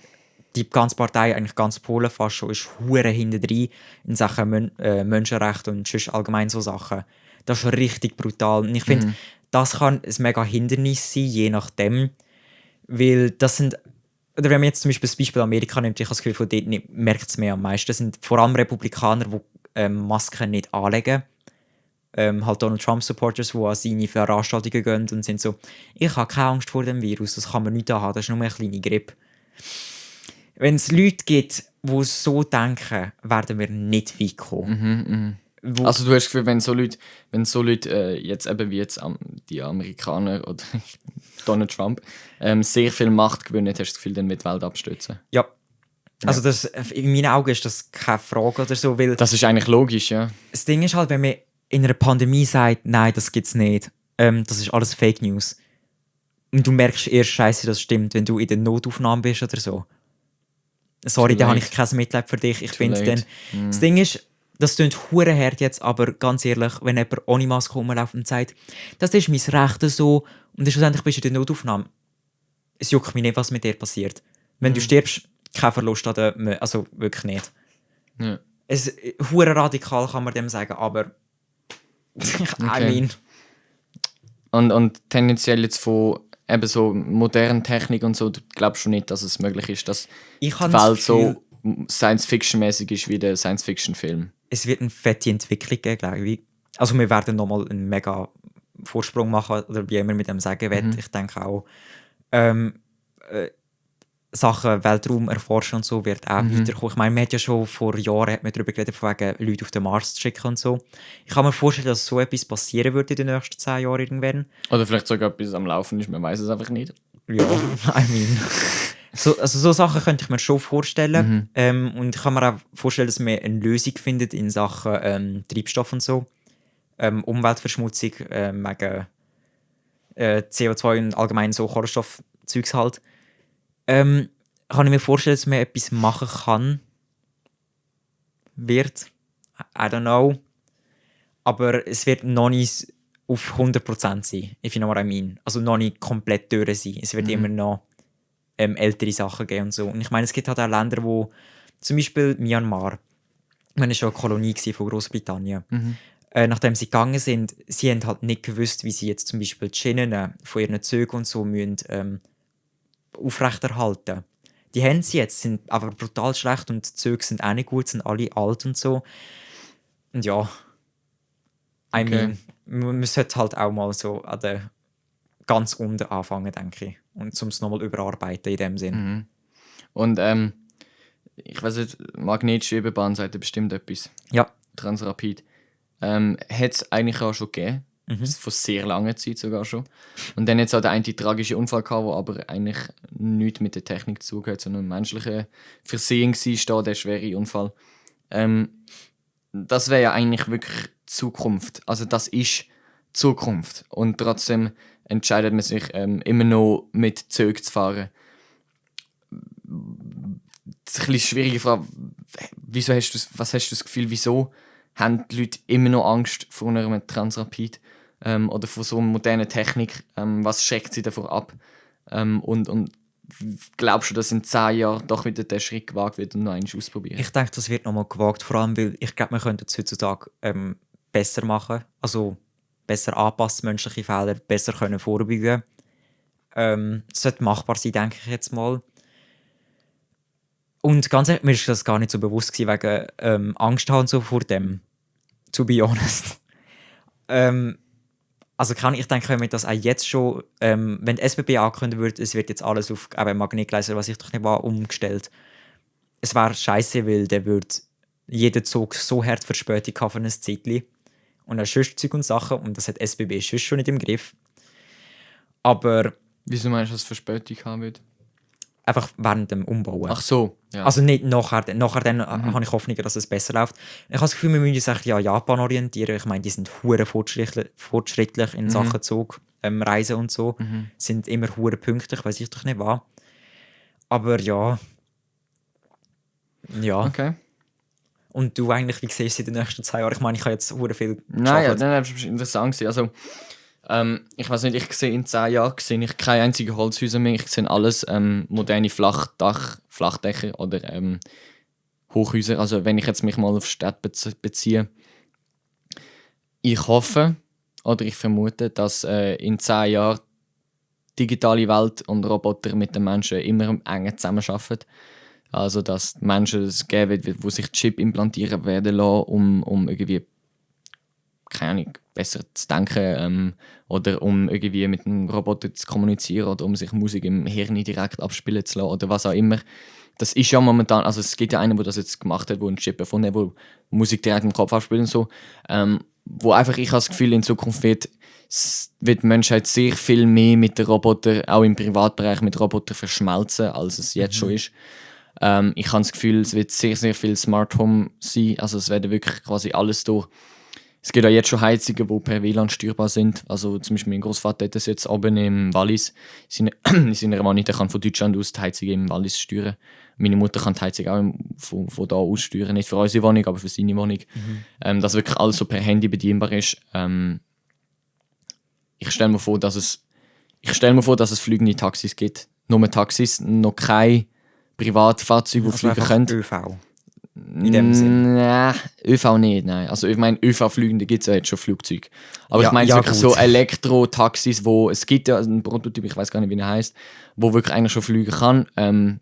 die ganze Partei, eigentlich ganz Polen fast schon, ist hure hintendrein in Sachen Menschenrechte und sonst allgemein so Sachen. Das ist richtig brutal. Und ich finde, das kann ein mega Hindernis sein, je nachdem. Weil das sind, oder wenn man jetzt zum Beispiel das Beispiel Amerika nimmt, ich habe das Gefühl, von dort merkt es mehr am meisten. Das sind vor allem Republikaner, die Masken nicht anlegen. Halt Donald Trump-Supporters, die an seine Veranstaltungen gehen und sind so, ich habe keine Angst vor dem Virus, das kann man nicht haben, das ist nur eine kleine Grippe. Wenn es Leute gibt, die so denken, werden wir nicht weit kommen. Also du hast das Gefühl, wenn so Leute jetzt eben wie jetzt die Amerikaner oder Donald Trump sehr viel Macht gewinnen, hast du das Gefühl, dann wird die Welt abstürzen? Ja. Also das, in meinen Augen ist das keine Frage oder so, weil Das ist eigentlich logisch, ja. das Ding ist halt, wenn man in einer Pandemie sagt, nein, das gibt's nicht, das ist alles Fake News. Und du merkst erst, scheiße, das stimmt, wenn du in der Notaufnahme bist oder so. Sorry, da habe ich kein Mitleid für dich. Ich finde dann, das Ding ist, das klingt hure hart jetzt, aber ganz ehrlich, wenn jemand ohne Maske rumläuft und sagt, das ist mein Recht so, und dann schlussendlich bist du in der Notaufnahme, es juckt mich nicht, was mit dir passiert. Wenn du stirbst, kein Verlust an der, also wirklich nicht. Ja. Es hure radikal kann man dem sagen, aber I mean. Und tendenziell jetzt von eben so modernen Technik und so, glaubst du nicht, dass es möglich ist, dass die habe Welt das Gefühl, so Science-Fiction-mäßig ist wie der Science-Fiction-Film? es wird eine fette Entwicklung geben, glaube ich. Also wir werden nochmal einen mega Vorsprung machen, oder wie immer mit dem sagen will. Ich denke auch, Sachen Weltraum erforschen und so wird auch weiterkommen. Ich meine, man hat ja schon vor Jahren darüber geredet, von wegen Leute auf den Mars zu schicken und so. Ich kann mir vorstellen, dass so etwas passieren würde in den nächsten 10 Jahren irgendwann. Oder vielleicht sogar etwas am Laufen ist, man weiß es einfach nicht. Ja, I mean. So Sachen könnte ich mir schon vorstellen. Und ich kann mir auch vorstellen, dass man eine Lösung findet in Sachen Treibstoff und so. Umweltverschmutzung wegen CO2 und allgemein so Kohlenstoffzeugs halt. Kann ich mir vorstellen, dass man etwas machen kann. Wird. I don't know. Aber es wird noch nicht auf 100% sein, if you know what I mean. Also noch nicht komplett durch sein. Es wird immer noch ältere Sachen geben und so. Und ich meine, es gibt halt auch Länder, wo zum Beispiel Myanmar, man war schon eine Kolonie von Großbritannien. Nachdem sie gegangen sind, sie haben halt nicht gewusst, wie sie jetzt zum Beispiel die Schienen von ihren Zügen und so müssen, aufrechterhalten. Die haben sie jetzt, sind aber brutal schlecht und die Züge sind auch nicht gut, sind alle alt und so. Und ja, I mean, man sollte halt auch mal so an der ganz unten anfangen, denke ich. Und um es nochmal überarbeiten in dem Sinn. Und ich weiß nicht, Magnetschwebebahn sagt ja bestimmt etwas. Ja. Transrapid. Hat es eigentlich auch schon gegeben. Von sehr langer Zeit sogar schon. Und dann jetzt auch der eine tragische Unfall gehabt, der aber eigentlich nichts mit der Technik zugehört, sondern ein menschlicher Versehen war, der schwere Unfall. Das wäre ja eigentlich wirklich Zukunft. Also das ist Zukunft. Und trotzdem entscheidet man sich immer noch mit Zügen zu fahren. Das ist eine bisschen schwierige Frage. Was hast du das Gefühl, wieso haben die Leute immer noch Angst vor einem Transrapid oder vor so einer modernen Technik? Was schreckt sie davor ab? Und glaubst du, dass in 10 Jahren doch wieder der Schritt gewagt wird und noch einmal ausprobieren? Ich denke, das wird nochmal gewagt, vor allem, weil ich glaube, wir könnten es heutzutage besser machen, also besser anpassen, menschliche Fehler besser können vorbeugen. Es sollte machbar sein, denke ich jetzt mal. Und ganz ehrlich, mir ist das gar nicht so bewusst gewesen, wegen Angst haben und so vor dem, to be honest. Also ich denke, wenn wir das auch jetzt schon, wenn die SBB ankündigen würde, es wird jetzt alles auf Magnetgleise, was ich doch nicht war, umgestellt. Es wäre scheiße, weil der würde jeder Zug so hart Verspätung haben für ein Zeitchen. Und auch sonst Zeug und Sachen, und das hat SBB sonst schon nicht im Griff. Aber wieso meinst du, dass es Verspätung haben wird? Einfach während dem Umbauen. Ach so, ja. Also nicht nachher. Nachher dann habe ich Hoffnung, dass es besser läuft. Ich habe das Gefühl, wir müssen uns eigentlich an Japan orientieren. Ich meine, die sind hure fortschrittlich in Sachen Zug, Reisen und so. Sind immer hure pünktlich, weiß ich doch nicht was. Aber ja. Ja. Okay. Und du eigentlich, wie siehst du in den nächsten 2 Jahren? Ich meine, ich habe jetzt hure viel Nein, das war interessant gewesen. Also, ich weiß nicht, ich sehe in 10 Jahren ich keine einzigen Holzhäuser mehr. Ich sehe alles moderne Flachdächer oder Hochhäuser. Also wenn ich jetzt mich mal auf Städte beziehe. Ich hoffe oder ich vermute, dass in 10 Jahren digitale Welt und Roboter mit den Menschen immer enger zusammenarbeiten. Also dass die Menschen es geben wird, wo sich Chip implantieren werden lassen, um irgendwie keine Ahnung, besser zu denken oder um irgendwie mit einem Roboter zu kommunizieren oder um sich Musik im Hirn direkt abspielen zu lassen oder was auch immer. Das ist ja momentan, also es gibt ja einen, der das jetzt gemacht hat, der einen Chip erfunden hat, der Musik direkt im Kopf abspielt und so, wo einfach, ich habe das Gefühl, in Zukunft wird die Menschheit sehr viel mehr mit den Robotern, auch im Privatbereich mit Robotern verschmelzen, als es jetzt schon ist. Ich habe das Gefühl, es wird sehr, sehr viel Smart Home sein, also es werden wirklich quasi alles durch. Es gibt auch jetzt schon Heizungen, die per WLAN steuerbar sind. Also zum Beispiel mein Großvater hat das jetzt oben im Wallis. In seiner Wohnung, der kann von Deutschland aus die Heizung im Wallis steuern. Meine Mutter kann die Heizung auch von da aus steuern. Nicht für unsere Wohnung, aber für seine Wohnung. Dass wirklich alles so per Handy bedienbar ist. Ich stelle mir vor, dass es fliegende Taxis gibt. Nur Taxis, noch kein Privatfahrzeug, die fliegen können. ÖV. In dem Sinn. Nein, ÖV nicht, nein. Also ich meine, ÖV-Flügende gibt es ja jetzt schon Flugzeuge. Aber Ja, ich meine ja, wirklich gut. so Elektro-Taxis, wo es gibt ja einen Prototyp, ich weiß gar nicht, wie er heißt, wo wirklich eigentlich schon fliegen kann.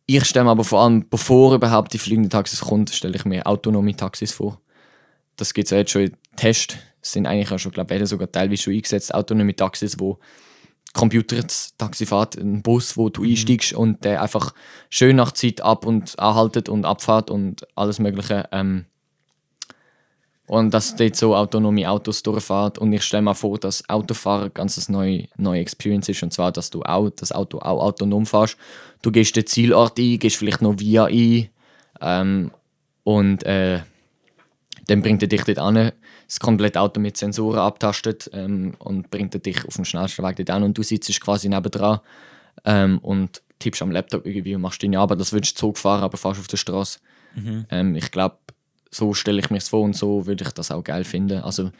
Ich stelle mir aber vor allem, bevor überhaupt die fliegenden Taxis kommt, stelle ich mir autonome Taxis vor. Das gibt es ja jetzt schon in Tests. Es sind eigentlich auch schon, glaube ich, sogar teilweise schon eingesetzt, autonome Taxis, wo Taxi fährt, ein Bus, wo du einsteigst und der einfach schön nach Zeit ab und anhaltet und abfährt und alles mögliche. Und dass dort so autonome Autos durchfahren. Und ich stelle mir vor, dass Autofahren ganz eine neue Experience ist. Und zwar, dass du auch das Auto auch autonom fährst. Du gehst den Zielort ein, gehst vielleicht noch Via ein. Und dann bringt er dich dort an, das komplette Auto mit Sensoren abtastet und bringt dich auf dem schnellsten Weg dort an und du sitzt quasi nebendran und tippst am Laptop irgendwie und machst deine Arbeit. Das würdest du Zug fahren, aber fährst auf der Straße. Ich glaube, so stelle ich mir es vor und so würde ich das auch geil finden. Also,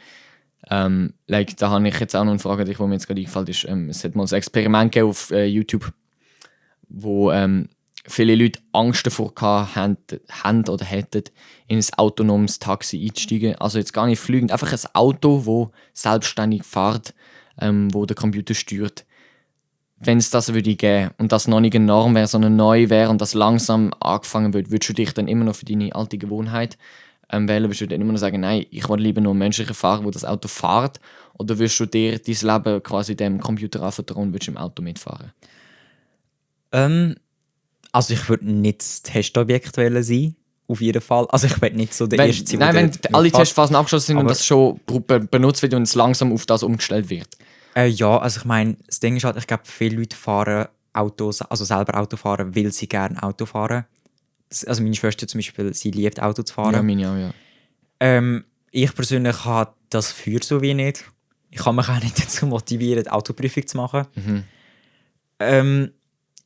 da habe ich jetzt auch noch eine Frage, die mir jetzt gerade eingefallen ist. Es hat mal ein Experiment gegeben auf YouTube, wo viele Leute Angst davor haben oder hätten, in ein autonomes Taxi einzusteigen. Also jetzt gar nicht fliegend, einfach ein Auto, das selbstständig fährt, wo der Computer steuert. Wenn es das würde geben und das noch nicht eine Norm wäre, sondern neu wäre und das langsam angefangen wird, würdest du dich dann immer noch für deine alte Gewohnheit wählen? Würdest du dann immer noch sagen, nein, ich will lieber noch einen menschlichen Fahrer, der das Auto fährt? Oder würdest du dir dein Leben quasi dem Computer anvertrauen und würdest im Auto mitfahren? Also ich würde nicht das Testobjekt sein, auf jeden Fall. Also ich will nicht so der Erste sein, Nein, wenn der alle mitfährt. Testphasen abgeschlossen sind und das schon benutzt wird und es langsam auf das umgestellt wird. Ja, also ich meine, das Ding ist halt, ich glaube, viele Leute fahren Autos, also selber Auto fahren, weil sie gerne Auto fahren. Also meine Schwester zum Beispiel, sie liebt Auto zu fahren. Ja, meine auch, ja. Ich persönlich habe das für so wie nicht. Ich kann mich auch nicht dazu motivieren, die Autoprüfung zu machen.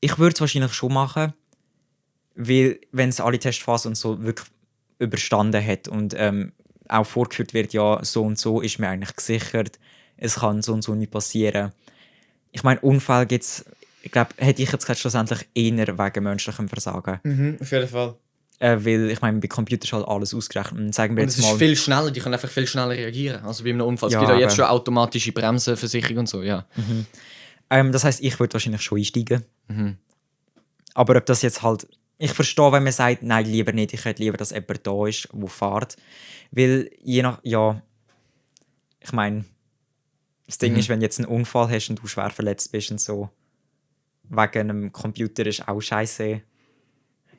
Ich würde es wahrscheinlich schon machen, weil wenn es alle Testphasen und so wirklich überstanden hat und auch vorgeführt wird, ja, so und so ist mir eigentlich gesichert, es kann so und so nicht passieren. Ich meine, Unfall gibt es, ich glaube, hätte ich jetzt gerade schlussendlich eher wegen menschlichem Versagen. Auf jeden Fall. Weil ich meine, bei Computern ist halt alles ausgerechnet. Und sagen wir Und es jetzt ist mal, viel schneller, die können einfach viel schneller reagieren. Also bei einem Unfall. Es Ja, gibt ja jetzt eben. schon automatische Bremsenversicherung und so, ja. das heisst, ich würde wahrscheinlich schon einsteigen. Aber ob das jetzt halt, ich verstehe, wenn man sagt, nein, lieber nicht, ich hätte lieber, dass jemand da ist, der fährt. Weil je nach, ja, ich meine, das Ding ist, wenn du jetzt einen Unfall hast und du schwer verletzt bist und so, wegen einem Computer ist auch scheiße.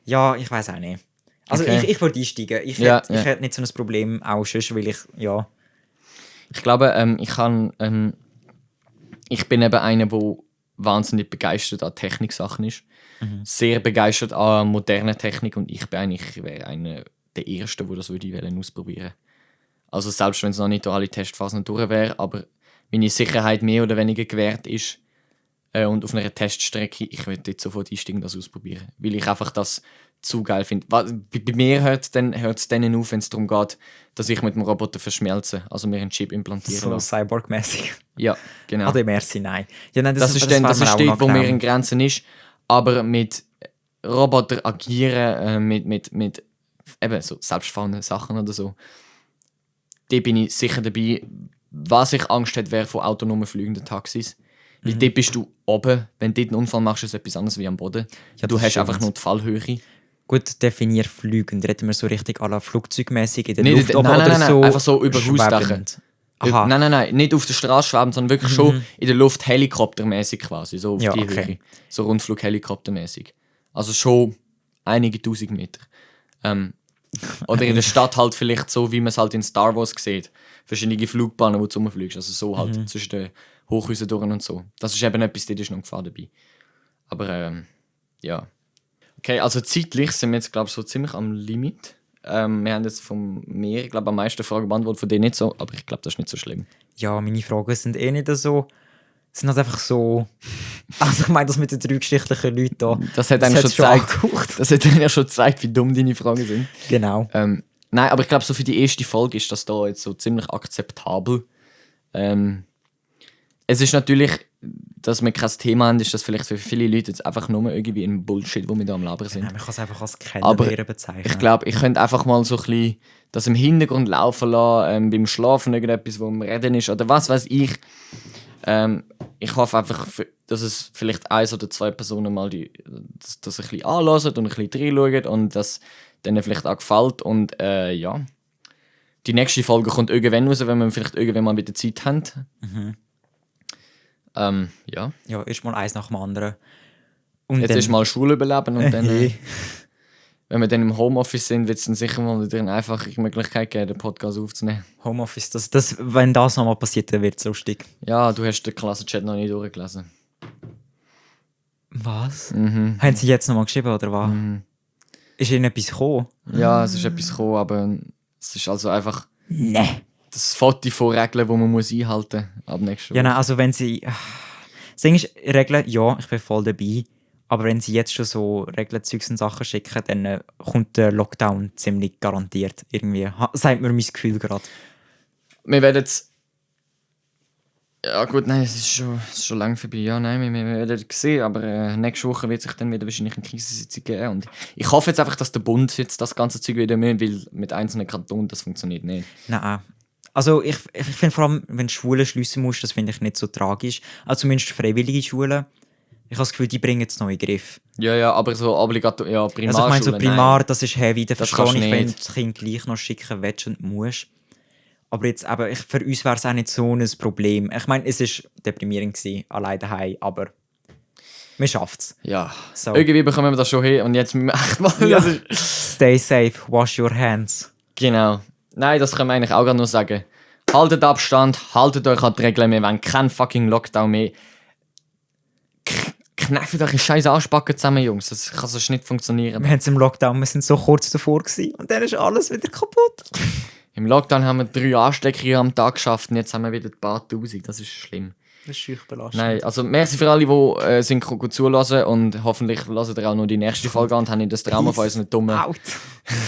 Ja, ich weiß auch nicht. Also Okay. ich würde einsteigen. Ich Ja, hätte ja. nicht so ein Problem, auch sonst, weil ich, ja. Ich glaube, ich bin eben einer, der wahnsinnig begeistert an Techniksachen ist. Sehr begeistert an moderner Technik und ich wäre einer der Ersten, der das ausprobieren würde. Also selbst wenn es noch nicht durch alle Testphasen durch wäre, aber meine Sicherheit mehr oder weniger gewährt ist und auf einer Teststrecke, ich würde dort sofort einsteigen und das ausprobieren. Weil ich einfach das zu geil finde. Bei mir hört es dann auf, wenn es darum geht, dass ich mit dem Roboter verschmelze, also mir einen Chip implantieren So lasse. Cyborg-mäßig. Ja, genau. Oder merci, nein. Ja, nein, Das ist dann, das ist dort, wo mir in Grenzen ist. Aber mit Roboter agieren, mit eben so selbstfahrenden Sachen oder so, da bin ich sicher dabei. Was ich Angst hätte, wäre von autonomen fliegenden Taxis. Weil dort bist du oben. Wenn du dort einen Unfall machst, ist es etwas anderes wie am Boden. Ja, du das hast stimmt. einfach nur die Fallhöhe. Gut definiert fliegend. Reden wir so richtig à la flugzeugmäßig in der Nicht, Luft oben nein, oder nein, so einfach so über Hausdächer. schwebend? Aha. Nein, nicht auf der Straße schweben, sondern wirklich schon in der Luft helikoptermäßig quasi, so auf Ja, die okay. Höhe. So Rundflug-Helikoptermäßig. Also schon einige tausend Meter. Oder in der Stadt halt vielleicht so, wie man es halt in Star Wars sieht. Verschiedene Flugbahnen, wo du rumfliegst. Also so halt zwischen den Hochhäusern durch und so. Das ist eben etwas, da ist noch Gefahr dabei. Aber ja. Okay, also zeitlich sind wir jetzt, glaube ich, so ziemlich am Limit. Wir haben jetzt vom Meer, glaube ich, am meisten Fragen beantwortet, von denen nicht so, aber ich glaube, das ist nicht so schlimm. Ja, meine Fragen sind eh nicht so. Es sind halt einfach so. Also, ich meine, das mit den 3 geschichtlichen Leuten da. Das hat eigentlich schon hat's gezeigt, das hat eigentlich schon gezeigt, wie dumm deine Fragen sind. Genau. Nein, aber ich glaube, so für die erste Folge ist das da jetzt so ziemlich akzeptabel. Es ist natürlich, dass wir kein Thema haben, ist das vielleicht für viele Leute jetzt einfach nur irgendwie ein Bullshit, wo wir da am Labern sind. Man kann es einfach als Aber Kennenlernen bezeichnen. ich glaube, ich könnte einfach mal so ein bisschen das im Hintergrund laufen lassen, beim Schlafen irgendetwas, wo am Reden ist oder was weiß ich. Ich hoffe einfach, dass es vielleicht 1 oder 2 Personen mal das ein bisschen anhören und ein bisschen reinschauen und das denen vielleicht auch gefällt. Und ja, die nächste Folge kommt irgendwann raus, wenn wir vielleicht irgendwann mal wieder Zeit haben. Ja. Ja, erst mal eins nach dem anderen. Und Jetzt dann, ist mal Schule überleben und dann, Hey. wenn wir dann im Homeoffice sind, wird es dann sicher mal wieder eine einfache Möglichkeit geben, den Podcast aufzunehmen. Homeoffice, wenn das nochmal passiert, dann wird es lustig. Ja, du hast den Klassenchat noch nicht durchgelesen. Was? Mhm. Haben sie jetzt nochmal geschrieben, oder was? Ist ihnen etwas gekommen? Ja, es ist etwas gekommen, aber es ist also einfach Nein. das Foto von Regeln, die man muss einhalten muss ab nächster Woche. Ja, nein, also wenn sie... Das Ding ist, Regeln, ja, ich bin voll dabei. Aber wenn sie jetzt schon so Regelzeugs und Sachen schicken, dann kommt der Lockdown ziemlich garantiert. Irgendwie. Sagt mir mein Gefühl gerade. Wir werden jetzt... Ja gut, nein, es ist schon lange vorbei. Ja, nein, wir werden es sehen, aber nächste Woche wird sich dann wieder wahrscheinlich eine Krisensitzung geben. Und ich hoffe jetzt einfach, dass der Bund jetzt das ganze Zeug wieder mehr will, mit einzelnen Kantonen, das funktioniert nicht. Nein. Also ich finde vor allem, wenn du Schulen schliessen musst, das finde ich nicht so tragisch. Also zumindest freiwillige Schulen. Ich habe das Gefühl, die bringen es noch in den Griff. Ja, aber so obligatorisch, ja, Also Primarschule, ich meine, so Primar, das ist heavy, da Das verstehe kannst ich, du wenn du nicht. das Kind gleich noch schicken willst und musst. Aber jetzt eben, für uns wäre es auch nicht so ein Problem. Ich meine, es war deprimierend gewesen, allein daheim, aber wir schaffen es. Ja, So. irgendwie bekommen wir das schon hin und jetzt müssen wir echt mal... Ja. Das ist, Stay safe, wash your hands. genau. Nein, das können wir eigentlich auch gerade nur sagen. Haltet Abstand, haltet euch an die Regeln, wir wollen keinen fucking Lockdown mehr. Kneift euch einen scheiß Arschbacken zusammen, Jungs. Das kann sonst nicht funktionieren. Wir haben es im Lockdown, wir sind so kurz davor gewesen und dann ist alles wieder kaputt. Im Lockdown haben wir 3 Anstecker am Tag geschafft und jetzt haben wir wieder ein paar Tausend. Das ist schlimm. Das ist schüch belastend. Nein, also merci für alle, die sind gut zulassen und hoffentlich lassen ihr auch noch die nächste Folge an und haben nicht das Trauma von unseren dummen... Out.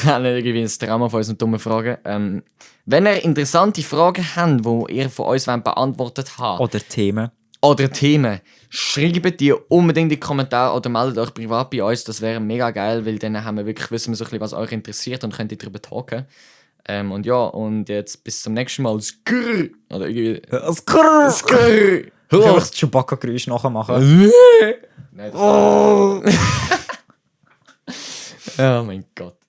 haben irgendwie ein Trauma von unseren dummen Fragen. Wenn ihr interessante Fragen habt, die ihr von uns beantwortet habt, Oder Themen. oder Themen, schreibt die unbedingt in die Kommentare oder meldet euch privat bei uns. Das wäre mega geil, weil dann haben wir wirklich, wissen wir so ein bisschen, was euch interessiert und könnt ihr darüber talken. Und ja, und jetzt bis zum nächsten Mal. Skrrr. Oder irgendwie... Skrrr. Skrrr. Ich kann das Chewbacca-Geräusch nachmachen. Nein, das oh mein Gott.